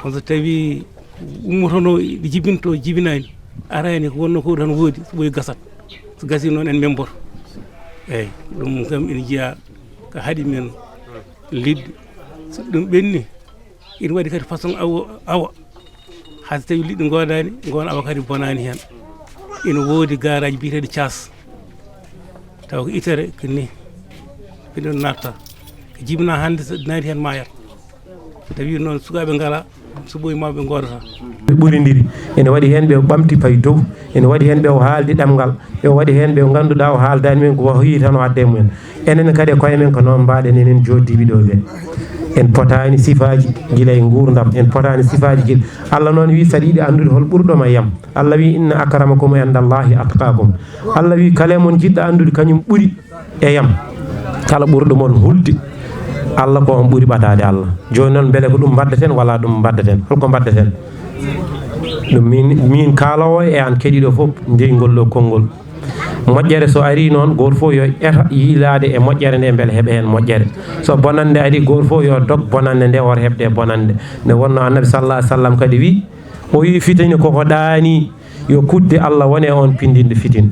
Kono so tawii ummotonoo ɗi jibinto, jibinaani, araani, ko wonnoo ko tan woodi, so ɓooyi gasat. So gasii noon, en memboto. Eeyi, ɗum kam ene jeyaa ko haɗi men liɓde. So ɗum ɓenni, ina waɗi kadi façon awa, awa. Hay so tawii liɗɗi ngoodaani, ngoon awa kadi bonaani heen. Ina woodi garaaji biyeteeɗi caas. Tawa ko itere, ko ni. Ɓe ɗon natta. Ko jibinaa hannde, so naati heen maayat. Tawi noon sukaaɓe ngalaa, so ɓooyi mawɓe ngoodata. Ɓe ɓurindiri. Ene waɗi heen ɓe o ɓamti payi dow. Ene waɗi heen ɓe o haaldi ɗemngal. Ɓe o waɗi heen ɓe o ngannduɗaa o haaldaani men ko o heyi tan o adda e mumen. Enen kadi e koye men ko noon mbaɗen enen jooɗdiiɓe ɗo ɓe. En potaani sifaaji gila e nguurndam. En potaani sifaaji gila. Allah noon wii, "Saɗa yiɗi anndude hol ɓurɗo ma yam?" Allah wii, "Inna akramakum indallahi atqakum." Allah wii, "Kala e mon jiɗɗo anndude kañum ɓuri e yam. Kala ɓurɗo mon hulde Allah ko on ɓuri ɓadaade Allah." Jooni noon, mbele ko ɗum mbaɗdaten wala ɗum mbaɗdaten? Holko mbaɗdaten? Ɗum min, min kaaloowo e aan keɗiiɗo fof, njeyi ngol ɗo konngol. Moƴƴere so arii noon, gooto fof yo eto yiilaade e moƴƴere nde, mbele heɓa heen moƴƴere. So bonannde arii, gooto fof yo dog bonannde nde, hoto heɓde e bonannde. Nde wonnoo Annabi sallallahu alaihi wasallam kadi wii, o wii, "Fitini koko ɗaanii, yo kuɗdi Allah wone on pinndinɗo fitini."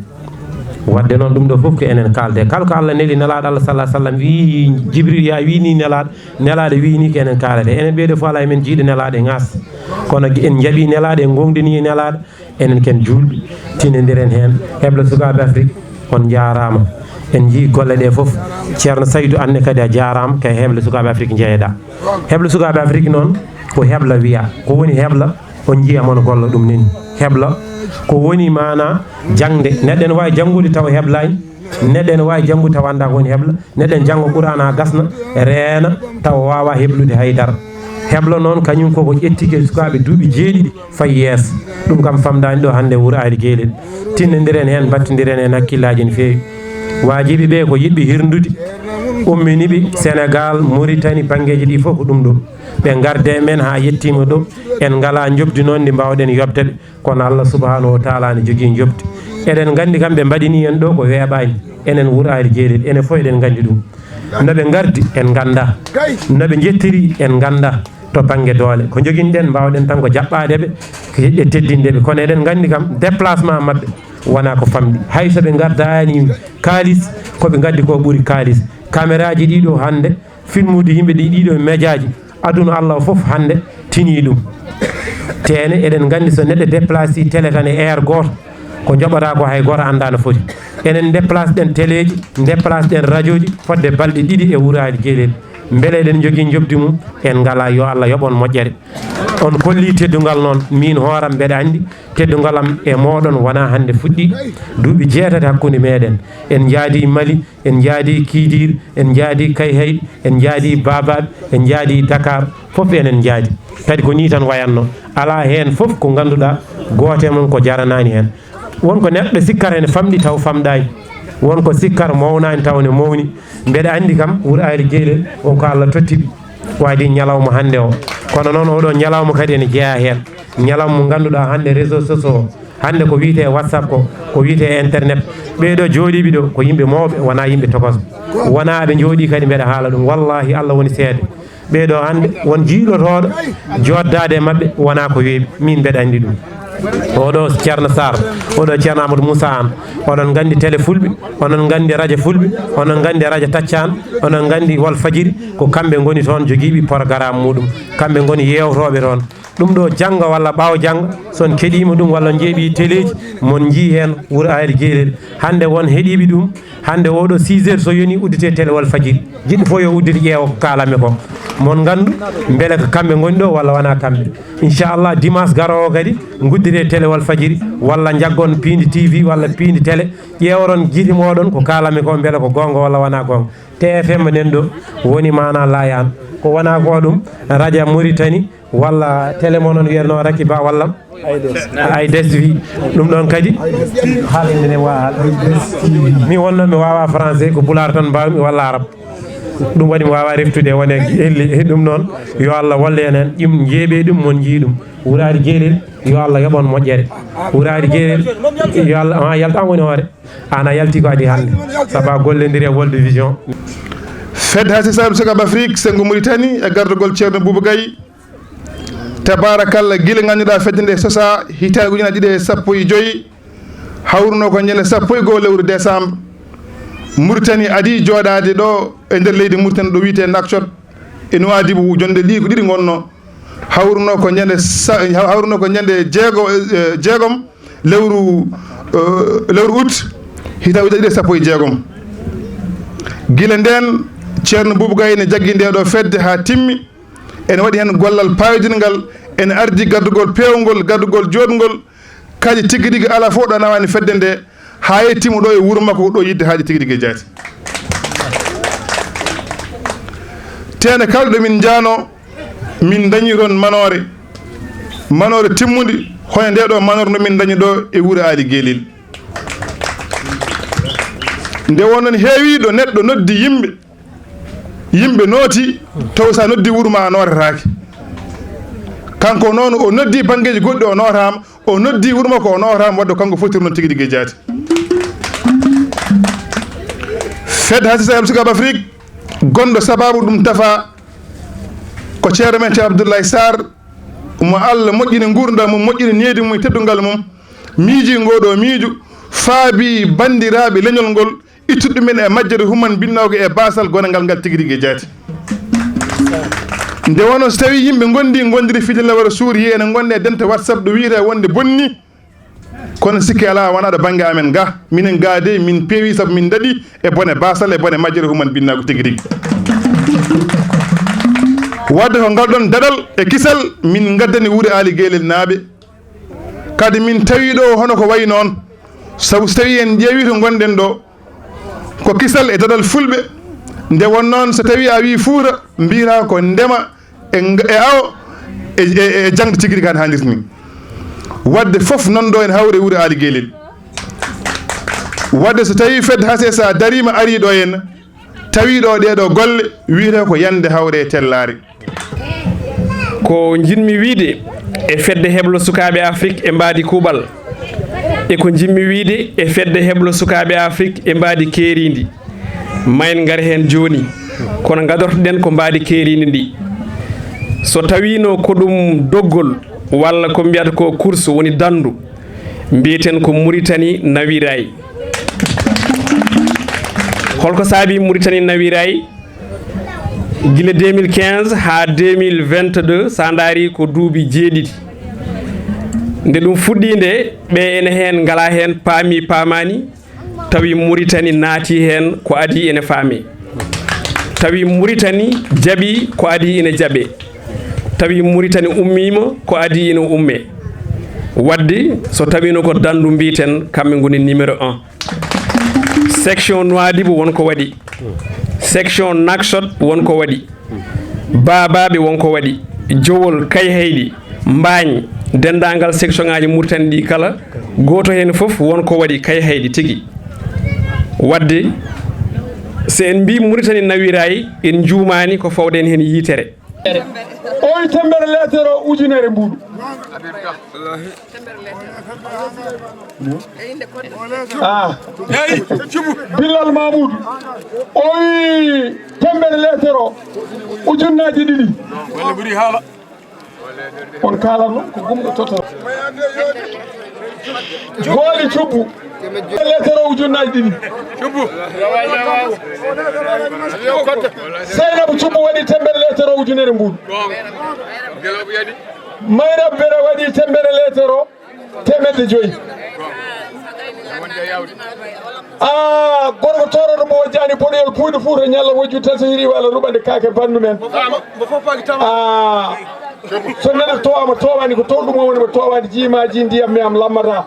Waɗde noon, ɗum ɗo fof ko enen kaalde. Kala ko Allah neli Nelaaɗo Allah sallallahu alaihi wasallam wii Jibril, "Yaa wii nii Nelaaɗo." Nelaaɗo wii nii ko enen kaalata. Enen ɓee ɗoo fof alaa e men jiiɗo Nelaaɗo e ŋaas. Kono en njaɓii Nelaaɗo, en ngoongɗinii e Nelaaɗo. Enen ken juulɓe, tinondiren heen. Heblo sukaaɓe Afrik, on njaaraama. En njii golle ɗe fof. Ceerno Saydu, aan ne kadi a jaaraama, kay heblo sukaaɓe Afrik njeyeɗaa. Heblo sukaaɓe Afrik noon, ko hebla wiyaa. Ko woni hebla? On njiya mon golla ɗum nini. Hebla, ko woni maanaa jaŋde. Neɗɗo ene waawi janngude tawa heblaani. Neɗɗo ene waawi janngude tawa anndaa ko woni hebla. Neɗɗo ene jannga Qur'aana haa gasna, reena, tawa waawaa heblude hay dara. Hebla noon, kañum koko ƴettike sukaaɓe duuɓi jeeɗiɗi fayi yeeso. Ɗum kam famɗaani ɗo hannde Wuro Aali Geelel. Tinondiren heen, mbattondiren heen hakkillaaji no feewi. Waajiiɓe ɓe ko yiɗɓe hirndude, ummini ɓe Senegaal, Moritani, banngeeji ɗi fof ko ɗum ɗo. Ɓe ngarde men haa yettiima ɗo, en ngalaa njoɓdi noon ndi mbaawɗen yoɓde ɓe. Kono Allah subhanahu wa taala ne jogii njoɓdi. Eɗen nganndi kam ɓe mbaɗini en ɗo ko weeɓaani. Enen Wuro Aali Geelel, enen fof eɗen nganndi ɗum. No ɓe ngardi, en nganndaa. No ɓe njettiri, en nganndaa. To bannge doole, ko njoginɗen, mbaawɗen tan ko jaɓɓaade ɓe, ko e teddinde ɓe. Kono eɗen nganndi kam, déplacement maɓɓe wonaa ko famɗi. Hay so ɓe ngaddaani kaalis, ko ɓe ngaddi ko ɓuri kaalis. Kameraaji ɗi ɗo hannde, filmuuji yimɓe ɗi, ɗiɗo mejaaji, aduna Allah o fof hannde tinii ɗum. Teene, eɗen nganndi so neɗɗo déplacé télé tan e heure gooto, ko njoɓata ko hay gooto anndaa no foti. Enen déplacé ɗen téléji, déplacé ɗen radioji fodde balɗe ɗiɗi e Wuro Aali Geelel. Mbele eɗen njogii njoɓdi mum? En ngalaa, yo Allah yoɓ on moƴƴere. On kolli teddungal noon, miin hooram mbeɗa anndi teddungal am e mooɗon wonaa hannde fuɗɗi, duuɓi jeetati hakkunde meeɗen. En njaadi Mali, en njaadi Kiidiir, en njaadi Kayhayɗi, en njaadi Baabaaɓe, en njaadi Dakar, fof enen njaadi. Kadi ko nii tan wayatno. Alaa heen fof ko ngannduɗaa gooto e mon ko jaranaani heen. Won ko neɗɗo sikkata ene famɗi taw famɗaani. Won ko sikkata mawnaani taw ne mawni. Mbeɗa anndi kam, Wuro Aali Geelel, on ko Allah totti ɓe. Ko adii ñalawma hannde o. Kono noon, oɗo ñalawma kadi ene jeyaa heen. Ñalawma mo ngannduɗaa hannde, réseaux sociaux, hannde ko wiyetee WhatsApp ko, ko wiyetee internet. Ɓee ɗo jooɗiiɓe ɗo ko yimɓe mawɓe, wonaa yimɓe tokosɓe. Wonaa ɓe njooɗii kadi mbeɗa haala ɗum. Wallaahi, Allah woni seede. Ɓee ɗo hannde, won jiiɗotooɗo joddaade e maɓɓe, wonaa ko weeɓi. Min mbeɗa anndi ɗum. Oɗo Ceerno Sarr, oɗo Ceerno Amadou Moussa Anne, oɗon nganndi télé fulɓe, oɗon nganndi radio fulɓe, oɗon nganndi radio Taccan, oɗon nganndi Walfadjiri, ko kamɓe ngoni toon jogiiɓe programme muɗum. Kamɓe ngoni yeewtooɓe toon. Ɗum ɗo jannga walla ɓaawo jannga, so on keɗiima ɗum walla on njeeɓi teleeji, mon njii heen Wuro Aali Geelel. Hannde won heɗiiɓe ɗum, hannde oɗo six heures so yoni uddite télé Walfadjiri. Jiɗɗo fof yo uddite ƴeewa ko kaalanmi ko. Mon nganndu mbele ko kamɓe ngoni ɗo walla wonaa kamɓe. Inchallah dimanche garoowo kadi nguddite télé Walfadjiri walla njaggon Piindi T V walla Piindi télé ƴeeworon gite mooɗon ko kaalanmi ko mbele ko goonga walla wonaa goonga. T F M nen ɗo woni maana laayaan. Ko wonaa ko ɗum raja Mauritanie walla télé mo non wiyatnoo Rakiba walla Aides V. Ɗum ɗon kadi haalande ne waawa. Min wonno mi waawa français ko pulaar tan mbaawmi walla arab. Ɗum waɗi mi waawa reftude wone elli ɗum noon. Yo Allah wallu en heen ƴim njeeɓee ɗum mon njii ɗum. Wuro Aali Geelel yo Allah yoɓon moƴƴere. Wuro Aali Geelel yo Allah, ah, yaltu an woni hoore. An a yalti ko adi hannde sabu a gollondiri e World Vision. Fedde Hasisaaɓe Sukaaɓe Afrik, Senngo Mauritanie e gardagol Ceerno Buuba Gaye, tabaarakalla, gila ngannduɗaa fedde nde sosaa hitaande ujunaaji ɗiɗi e sappo e joy, hawruno ko ñande sappo e goo lewru décembre, Mauritanie adii jooɗaade ɗo e nder leydi Mauritanie ɗo wiyetee Nouakchott e Nouadhibou, jonde ɗi ko ɗiɗi ngonno. Hawruno ko ñande sa-, hawruno ko ñande jeego, eh, jeegom lewru, eh, lewru août, hitaande ujunaaji ɗiɗi e sappo e jeegom. Gila ndeen, Ceerno Buuba Gaye ne jaggi nde ɗo fedde haa timmi. Ene waɗi heen gollal paayodingal, ene ardi gardugol peewngol, gardugol jooɗngol, kadi tigi rigi alaa fof ɗo nawaani fedde nde, haa yettiima ɗo e wuro makko ɗo yiɗde haaɗi tigi rigi e jaati. Teende kala ɗo min njaano, min ndañi toon manoore, manoore timmunde, hono nde ɗo manoore no min ndañi ɗo e Wuro Aali Geelel. Nde wonnoon heewii ɗo neɗɗo noddi yimɓe, yimɓe nooti, taw so a noddi wuro ma a nootataake. Kanko noon o noddi banngeeji goɗɗi o nootaama, o noddi wuro makko o nootaama, wadde kanko fotiri noon tigi rigi e jaati. Fedde Hasisaaɓe Sukaaɓe Afrik, gonɗo sabaabu ɗum tafa ko ceerno men Ceerno Abdoulaye Sarr, mo Allah moƴƴini nguurndam mum, moƴƴini needi mum e teddungal mum, miiji ngoo ɗoo miijo, faabi banndiraaɓe leñol ngol, ittude ɗumen e majjere human binnaago e baasal gonangal ngal tigi rigi e jaati. Nde wonno so tawii yimɓe ngondi, ngondiri fii lawara suuri, ene ngonde e dente WhatsApp ɗo wiyetee wonde bonni, kono sikke alaa wonaa ɗo bannge amen ga. Minen ga de min peewi sabu min ndaɗi e bone baasal e bone majjere human binnaago tigi rigi. Wadde ko ngal ɗon daɗal e kisal min ngaddani Wuro Aali Geelel naaɓe. Kadi min tawi ɗo hono ko wayi noon, sabu so tawi en ƴeewi to ngonɗen ɗo, ko kisal e daɗal fulɓe. Nde won noon so tawi a wii Fuuta, mbiyata ko ndema e ng-, e awo e, e, e jaŋde tigi rigi hannde haanirta ni. Wadde fof nan ɗo en hawre Wuro Aali Geelel. Wadde so tawi fedde H C S A dariima arii ɗo en, tawi ɗo ɗee ɗo golle wiyetee ko yande hawre e tellaare. Ko njiɗmi wiyde e fedde heblo sukaaɓe Afrik e mbaadi kuuɓal, e ko njiɗmi wiyde e fedde heblo sukaaɓe Afrik e mbaadi keeriindi, ma en ngar heen jooni, kono ngadortoɗen ko mbaadi keeriindi ndi. So tawiino ko ɗum doggol walla ko mbiyata ko course woni danndu, mbiyeten ko Mauritanie nawiraay. Holko saabi Mauritanie nawiraay? Gila deux mille quinze haa deux mille vingt-deux, sa ndaari ko duuɓi jeeɗiɗi. Nde ɗum fuɗɗii nde, ɓe ene heen ngala heen paami paamaani, tawi Mauritanie naati heen ko adii ene faami. Tawi Mauritanie jaɓi ko adii ene jaɓe. Tawi Mauritanie ummiima ko adii ene umme. Wadde so tawiino ko danndu mbiyeten, kamɓe ngoni numéro un. Section Nouadhibou won ko waɗi. Section Nouakchott won ko waɗi. Baabaaɓe won ko waɗi. Jowol, Kayhayɗi, Mbaañ, denndaangal section ŋaaji Mauritanie ɗi kala, gooto heen fof won ko waɗi Kayhayɗi tigi. Wadde so en mbii Mauritanie nawiraay, en njuumaani ko fawɗen heen yitere. Oyi temmbere leetere o ujunere mbuuɗu. Ah. Bilal Mamoudou. Oyi temmbere leetere o ujunnaaji ɗiɗi. On kaalatno ko gumɗo totoro. Booli cubbu. Leetere o ujunnaaji ɗiɗi. Cubbu. Seynabu cubbu waɗi temmbere leetere o ujunere mbuuɗu. Mayra Bere waɗi temedere leetoro, teemedde joyi. A gorko tooroɗo mo wojjaani boɗoyol puuyɗo Fuuta ñalla wojju tan so hiri walla ruɓande kaake banndum en. A so neɗɗo towaama towaani ko toon ɗum o woni mo towaani jiimaaji ndiyam mi am lammata.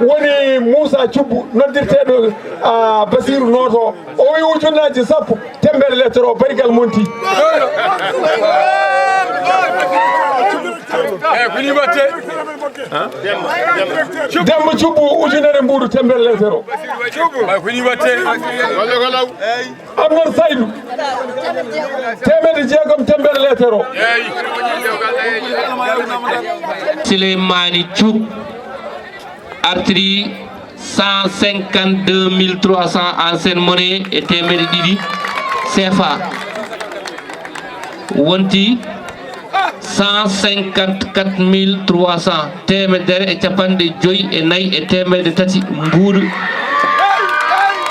Woni Muusa Cubbu noddirteeɗo a Basiiru Nooto. O wi ujunnaaji sappo, temedere leetoro, barigal monti. Demba Cubbu, ujunere mbuuɗu, temedere leetoro. Amnar Saydu, teemedde jeegom, temedere leetoro. Sileymaani Cuub artiri cent cinquante-deux mille trois cents ancienne monnaie e teemedde ɗiɗi C F A. Wonti cent cinquante-quatre mille trois cents, teemedere e capanɗe joyi e nayi e teemedde tati mbuuɗu.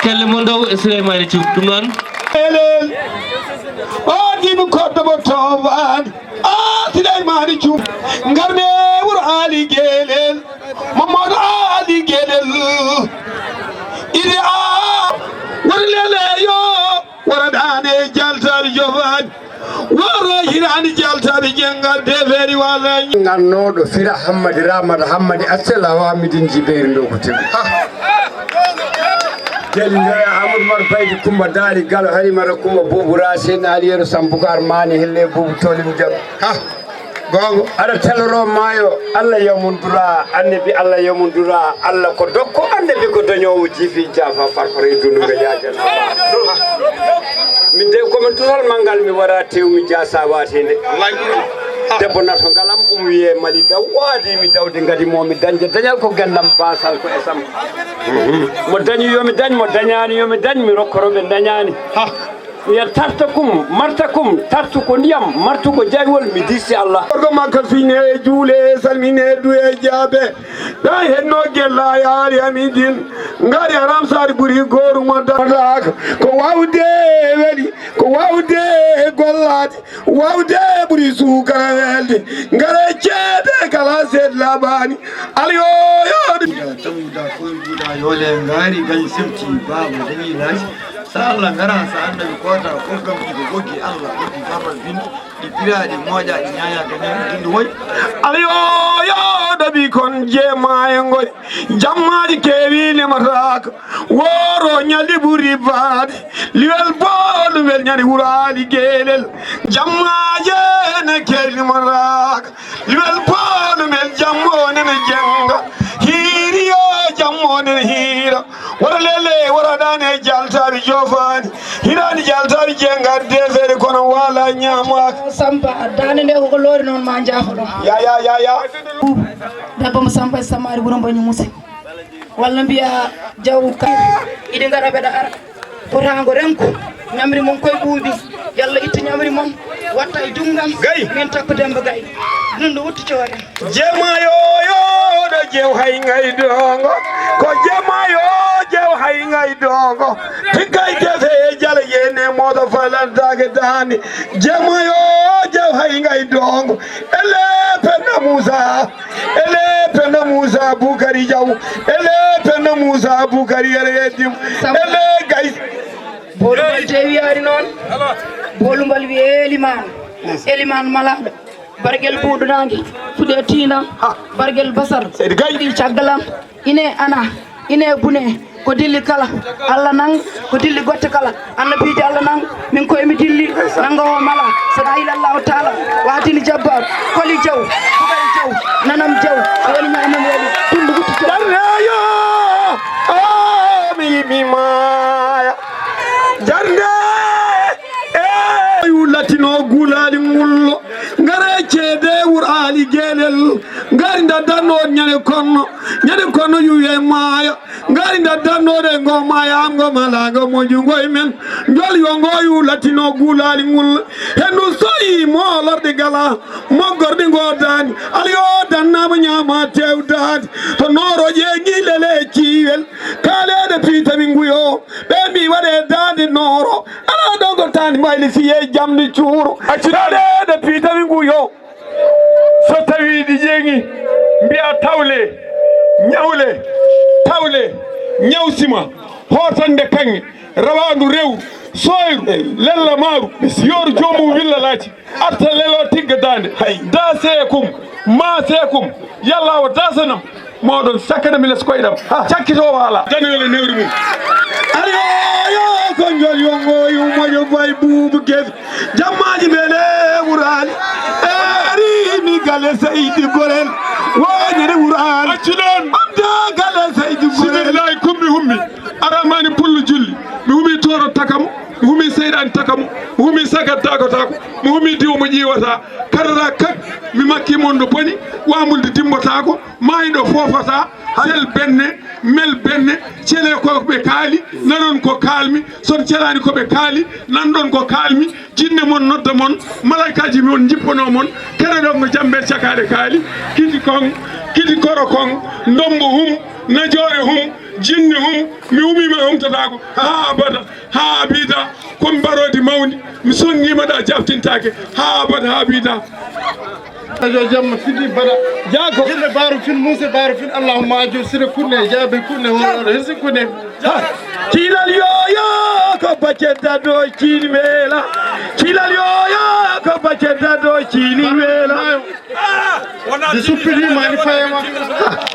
Kelle mon dow e Suleymaani Cuub. Ɗum noon. Elel. O dimi koddo mo towani. A Suleymaani Cuub. Ngarne wuro Ali Gelel. Mamadou Ali Gelel. Idi a woni lele yo. Waraɗaani e jaltaaɓe jofaani. Waro hiraani jaltaaɓe jenngal defeeri wala. Ngannooɗo fira Hammadi Ramata Hammadi Accel Hawa midin jibeeri ndow ko tegu. Jeli ndoya Amadou Mar Baydi Kumba Daari Galo Harimata Kumba Buubu Racine Aliyero Sambukar Maani Helle Buubu Tolim Jam. Goonga. Aɗa teloro maayo, Allah yamundura, annabi Allah yamundura, Allah ko dokko, annabi ko dañoowo, jiifi jaafa, farfara e dunduga, yaajan. Min de komin total manngal, mi wara tew, mi jaa sawatende. Debbo nato ngalam, um wiye Mali daw, waadi mi dawde ngadi mo, mi dañde dañal ko gendam, basal ko e sam. Mo dañi yo mi dañ, mo dañaani yo mi dañ, mi rokkoro ɓe dañaani. Ya tartakum, martakum, tartu ko ndiyam, martu ko jaywol, mi disti Allah. Gorko makka fine e juule, salmine duye jaabe. Da henno gella yaari amidin. Ngari haram sari buri goru mo da. Ko wawde weli, ko wawde gollade, wawde buri sukara welde. Ngare ceede kala sed labani. Aliyo yo. Tawuda koy buda yole ngari gay sefti baba dani laji. Sa Allah ngara sa annabi kota ko gam ɗi ko goggi Allah goggi farral bin ɗi piraɗi moƴa ɗi ñañaka ñaña ɗi woy. Aliyo yo ɗaɓi kon jeema e ngoy jammaaji keewi limataka woro ñalɗi ɓuri baade liwel boɗumel ñande wuraali geelel jammaaje ne keewi limataka liwel boɗumel jammo nene jenga hiiri yo jammo nene hiira. Wara lele, wara dane jaltaɓe jofani. Hirani jaltaɓe jenga defere kono wala ñamaka. Samba dane nde ko lori non ma jafo ɗon. Ya ya ya ya. Debbo mo Samba e Samari wuro Mbañi Muse. Walla mbiya jaw ka. Iɗi ngara ɓeɗa ara. Fotango renko. Ñamri mon koye ɓuuɓi. Yalla ittu ñamri mon. Watta e junngam. Gay. Min Takko Demba Gay. Ɗum ɗo wuttu coore. Jema yo yo ɗo jew hay ngay dongo. Ko jema yo jew hay ngay dongo. Tikay defe e jala yene moto falantake dani. Jema yo jew hay ngay dongo. Ele Penda Musa. Ele Penda Musa Bukari Jaw. Ele Penda Musa Bukari Yere Yedim. Ele Gay. Bolumbal te wiyaari noon. Bolumbal wiye Eliman. Eliman malaɗo. Bargel buuɗu naange. Fuɗe tiina. Bargel basar. Seydi Gay. Ɗi caggalam. Ine ana. Ine bune. Ko dilli kala. Allah nan. Ko dilli gotte kala. Annabiiji Allah nan. Min koye mi dilli. Nanngo o mala. Saɗa ila Allahu taala. Watini jabbar. Koli jaw. Bugay jaw. Nanam jaw. Woni ñaanam woni. Tundu gutti jaw. Darneyo. O mi mi maya. Darne. E latino gulali ngullo. Ngare ceede wur ali gelel. Ngari daddanno ñane konno. Ñane konno yuwe maya. Ngari daddanno de ngo maya ngo malago mo jungo men. Njol yo ngo yu latino gulali ngul. Hendu soyi mo lorde gala. Mo gordi ngo dani. Ali o dannama ñama tewdade. To noro je ngilele ciwel. Kalede pita mi nguyo. Ɓe mbi waɗe dande nooro. Ala ɗo gortani mbayli fiye jamdi cuuro. Kalede pita mi nguyo. So tawii ɗi ƴeeŋi, mbiya tawle, ñawle, tawle, ñawsima, hootande kaŋŋe, rawaandu rew, sooyru, lella maaru, yooru joomum willa laaci, arta lelo tigga daande, daaseekum, maaseekum, yalla o daasanam, mooɗon sakkanami les koyɗam, cakkitoowo alaa. Danoyole newri mum. Ayo, yo, ko njol yongo, yumojo boy buubu gefe. Jammaaji mbele wuraali. Eri mi gale Seydi Gorel. Woñere wuraali. Accu ɗon. Amda gale Seydi Gorel. Sibirlaay kumbi hummi. Aramani pullu julli. Mi humi toro takamo. Mi humi seyɗani takamo. Mi humi sagat dago tako. Mi humi diwo mo ƴiwata. Karara kak. Mi makki mon ɗo boni. Wamulde dimbotaako. Maayɗo foofata. Sel benne. Mel benne. Cele ko ɓe kaali. Nanon ko kaalmi. Son celani ko ɓe kaali. Nanɗon ko kaalmi. Jinne mon nodda mon, malaykaaji mon njippanoo mon, keɗoɗon no jammbee cakaaɗe kaali, kiti kon, kiti koro kon, ndombo hum, najoore hum, jinne hum, mi humiima e humtataako, haa abada, haa abida, ko mi mbaroodi mawndi, mi sonngiima ɗa jaftintaake, haa abada, haa abida. Ajo jamma fidi bada. Jaako. Jirde baro fin, muse baro fin, Allahumma ajo sire kunne, jaabe kunne, wala hirsi kunne. Cilal yooyo ko bacce daddo ciili weela. Cilal yooyo ko bacce daddo ciili weela. Di suppiri mani fayama.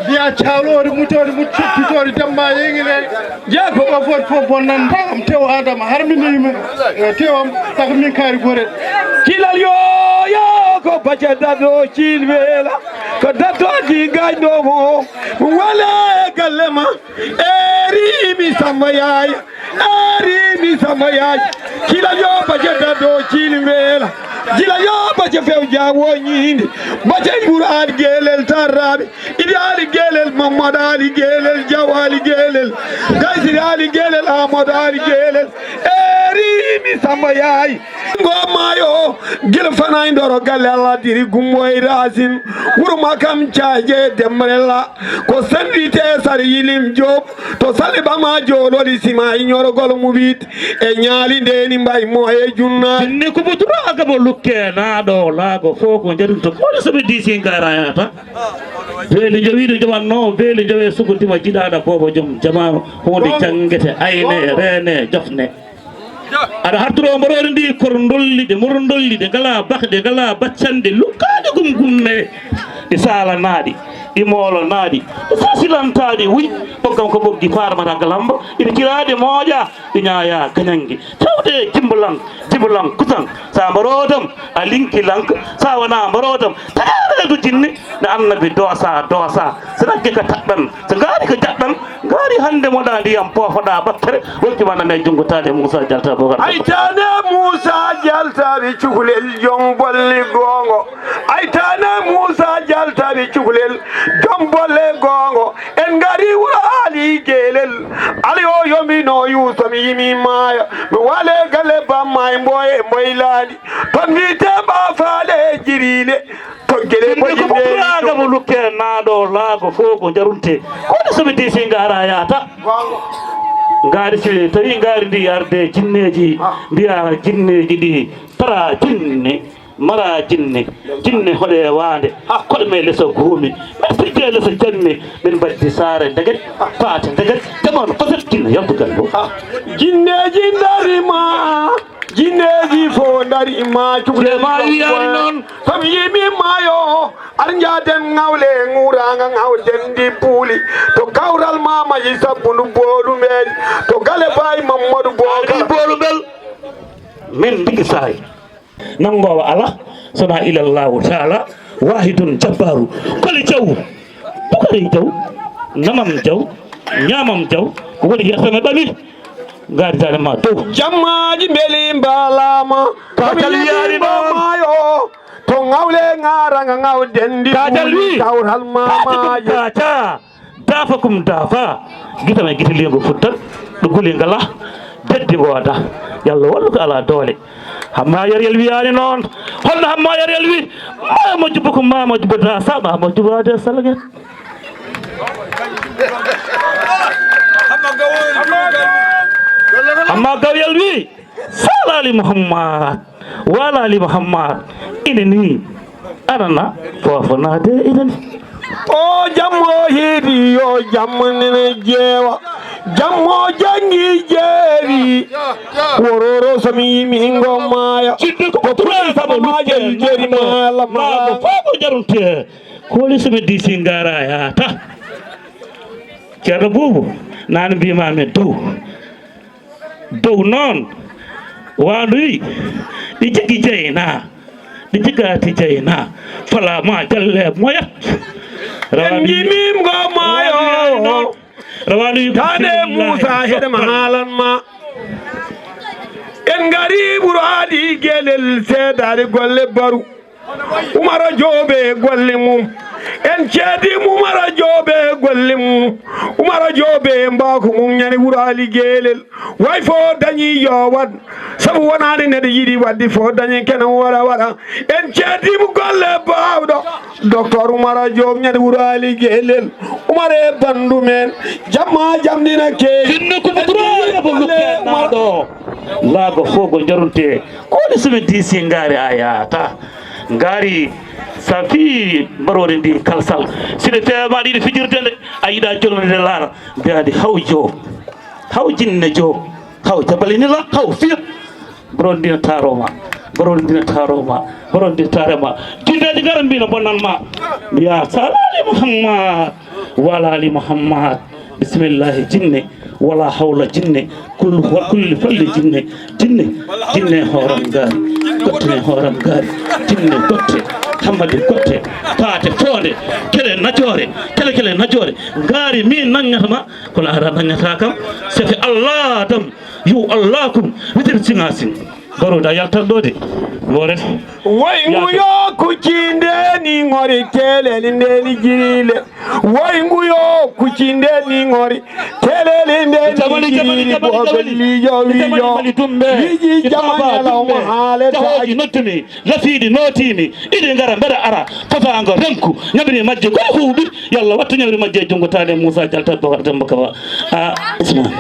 Biya cawlori mutori mut cuppitori damma yengine. Jaako o fot fo bonnan dam tew adama harmini me. Tewam tak min kari gore. Cilal yooyo ko bacce daddo ciili weela. Ko daddo di gañdo mo. Wala galle ma. Eri mi Samba Yaay, eri mi Samba Yaay. Cilal yo baje daddo ciili weela. Cilal yo baje few jaawo ñiindi. Baje Ibur Ali Gelel Tarraɓe. Idi Ali Gelel Mamadou Ali Gelel Jaw Ali Gelel. Gaysiri Ali Gelel Amadou Ali Gelel. Eri mi Samba Yaay. Ngo maayo gila fana e ndoro galle Allah diri gumbo e rasin. Wuro makam caaje demrela. Ko sandite sar yilim job. To sali bama jololi sima e ñorogol mu bit. E ñaali ndeni mbay mo e junna. Jinne ko butura gabo lukke na do lago foko jarunto. Ko so be disi ngarayata. Beeli jowiiɗo jowanno beeli jowe suko dima jiɗaɗa bobo jom jamanu. Honde jangete ayne rene jofne. Aɗa hartoro mborooɗo ndi koro dolli ɗe moro dolli ɗe ngala bakɗe ngala baccanɗe lukkaɗe gum gumme. Ɗi sala naaɗi, ɗi moolo naaɗi, ɗi sasilantaaɗi wuy. Ɓoggam ko ɓoggi farmata galamba. Ina ciraade mooƴa, ɗi ñaaya gañange. Tawde jimbalan jimbalan kusan. Sa mborootam a linki lank. Sa wona mborootam tagaɗa to jinni. Ne annabi doosa doosa. So nagge ka taɗɗan, so ngaari ka jaɗɗan. Ngaari hannde moɗa ndiyam poofoɗa ɓattere. Wonki mana me junngo taade Moussa Jalta Bogar. Aytane Moussa Jalta wi cukalel jom bolle goongo. Aytane Moussa Jalta wi cukalel jom bolle goongo. En ngari wuro Ali Gelel. Ali o yomino Yuusa mi yimi maaya. Mi wale galle bamma e mboye mboylani. Ton wiyte ba faale jiriile. Toggere ko ɓoƴi ko ɓoƴi ɓoƴi mo lukke naaɗo laago fof ko jarunte. Kono so ɓe disi ngaara yaata. Ngaari si tawi ngaari ndi arde jinneeji mbiya jinneeji ɗi tara jinne mara jinne jinne hoɗe waande koɗe me leso guumi men pijje leso jammi min mbaddi saare ndeget paate ndeget jamanu koset jinne yaltugal ɗo. Jinneeji ndarima. Jinneeji fof ndari ma cukalel. Jema wiyani noon. Kam yimi maayo ar njaaden ŋawle ŋuuraanga ŋawden ndi puuli to kawral mamaji sabbundu boolu mbeeli to gale baay Mammadu Bookar. Boolu mbel min ndiki saay. Nanngoowo alaa so wonaa ilallahu taala waahidun jabbaaru. Koli jaw. Bukari jaw, nanam jaw, ñaamam jaw, woni yeeso me ɓami. Ngaari daane ma dow. Jammaaji mbeli mbaalaama. Katal yaari noon. Maayo to ŋawle ŋaaranga ŋaw dendi. Katal wi. Kawral mamaaji. Kaata daafa kum daafa. Gita me gita liingo futtat. Ɗo guli ngala. Deddi ngooda. Yalla wallu ko alaa doole. Hamma Yar Yel wiyaani noon. Holno Hamma Yar Yel wi? Mama Jubba ko Mama Jubba da sa Mama Jubba de salget. Hamma Gaw Yel wi, Salali Muhammad, Walali Muhammad, ine ni. Anana, fofo naade idani. O jammo heedi yo jammo nene jeewa. Jammo jangi jeeri. Wororo so mi yimi ingo maaya. Sidde ko ko turi sama maaya jeeri maaya lama. Laago fofo jarunte. Koli so mi disi ngara yaata. Ceerno Buubu, naan mbima mi dow. Dow noon, waandu wi, ɗi jigi jeyna, ɗi jigaati jeyna, fala ma jalle moyat. En njimim ngo maayo. Rawaandu wi, tane Muusa heɗema haalan ma. En ngari ɓuraali gelel seedaade golle baru. Umara Joobe golle mum. En ceedi Umara Joobe golle mum. Umara Joobe mbako mum ñande wuraali gelel. Way fo dañi yo waɗ. Sabu wonaani neɗɗo yiɗi waɗde fo dañi kene wara waɗa. En ceedi mo golle baawɗo. Docteur Umara Joob ñande wuraali gelel. Umar e bandu men. Jamma jamdina ke. Sinno ko Umar. Laago fof ko jarunte. Ko woni so mi diisi ngaari a yaata. Ngaari so a fii mbaroodi ndi kalsal. Si ɗe feewa ma ɗiɗi fijirde nde, a yiɗa jolnude laara. Mbiyaadi haw Joob, haw jinne Joob, haw jabalinila, haw fiya. Mbaroodi ndi no taaroo ma, mbaroodi ndi no taaroo ma, mbaroodi ndi taaroo ma. Jinneeji ngara mbi no bonnan ma. Mbiya salaali Muhammad. Walaali Muhammad, bisimillahi jinne, wala hawla jinne, kulli, kulli falli jinne, jinne, jinne hooram ngaari, gottine hooram ngaari, jinne gotte, hammadi gotte, paate foonde, kele najoore, kele kele najoore, ngaari min naŋŋata ma, kono ara naŋŋata kam, safi Allah dam, yu Allah kum, witir singa sin. Baroda yaltat ɗo de. Woret. Woy nguyo kucinde ni ŋori keleli ndeli jirile. Woy nguyo kucinde ni ŋori keleli ndeli jirile. Bogo lijo wijo. Liji jamani ala mo hale ta. Nottumi, lafiɗi notimi, iɗi ngara mbeɗa ara, tafaango renku, ñamri majje koye huuɓi, yalla wattu ñamri majje e junngo taade Moussa Dialtat Bokar Demba Kaba. A, bismillah.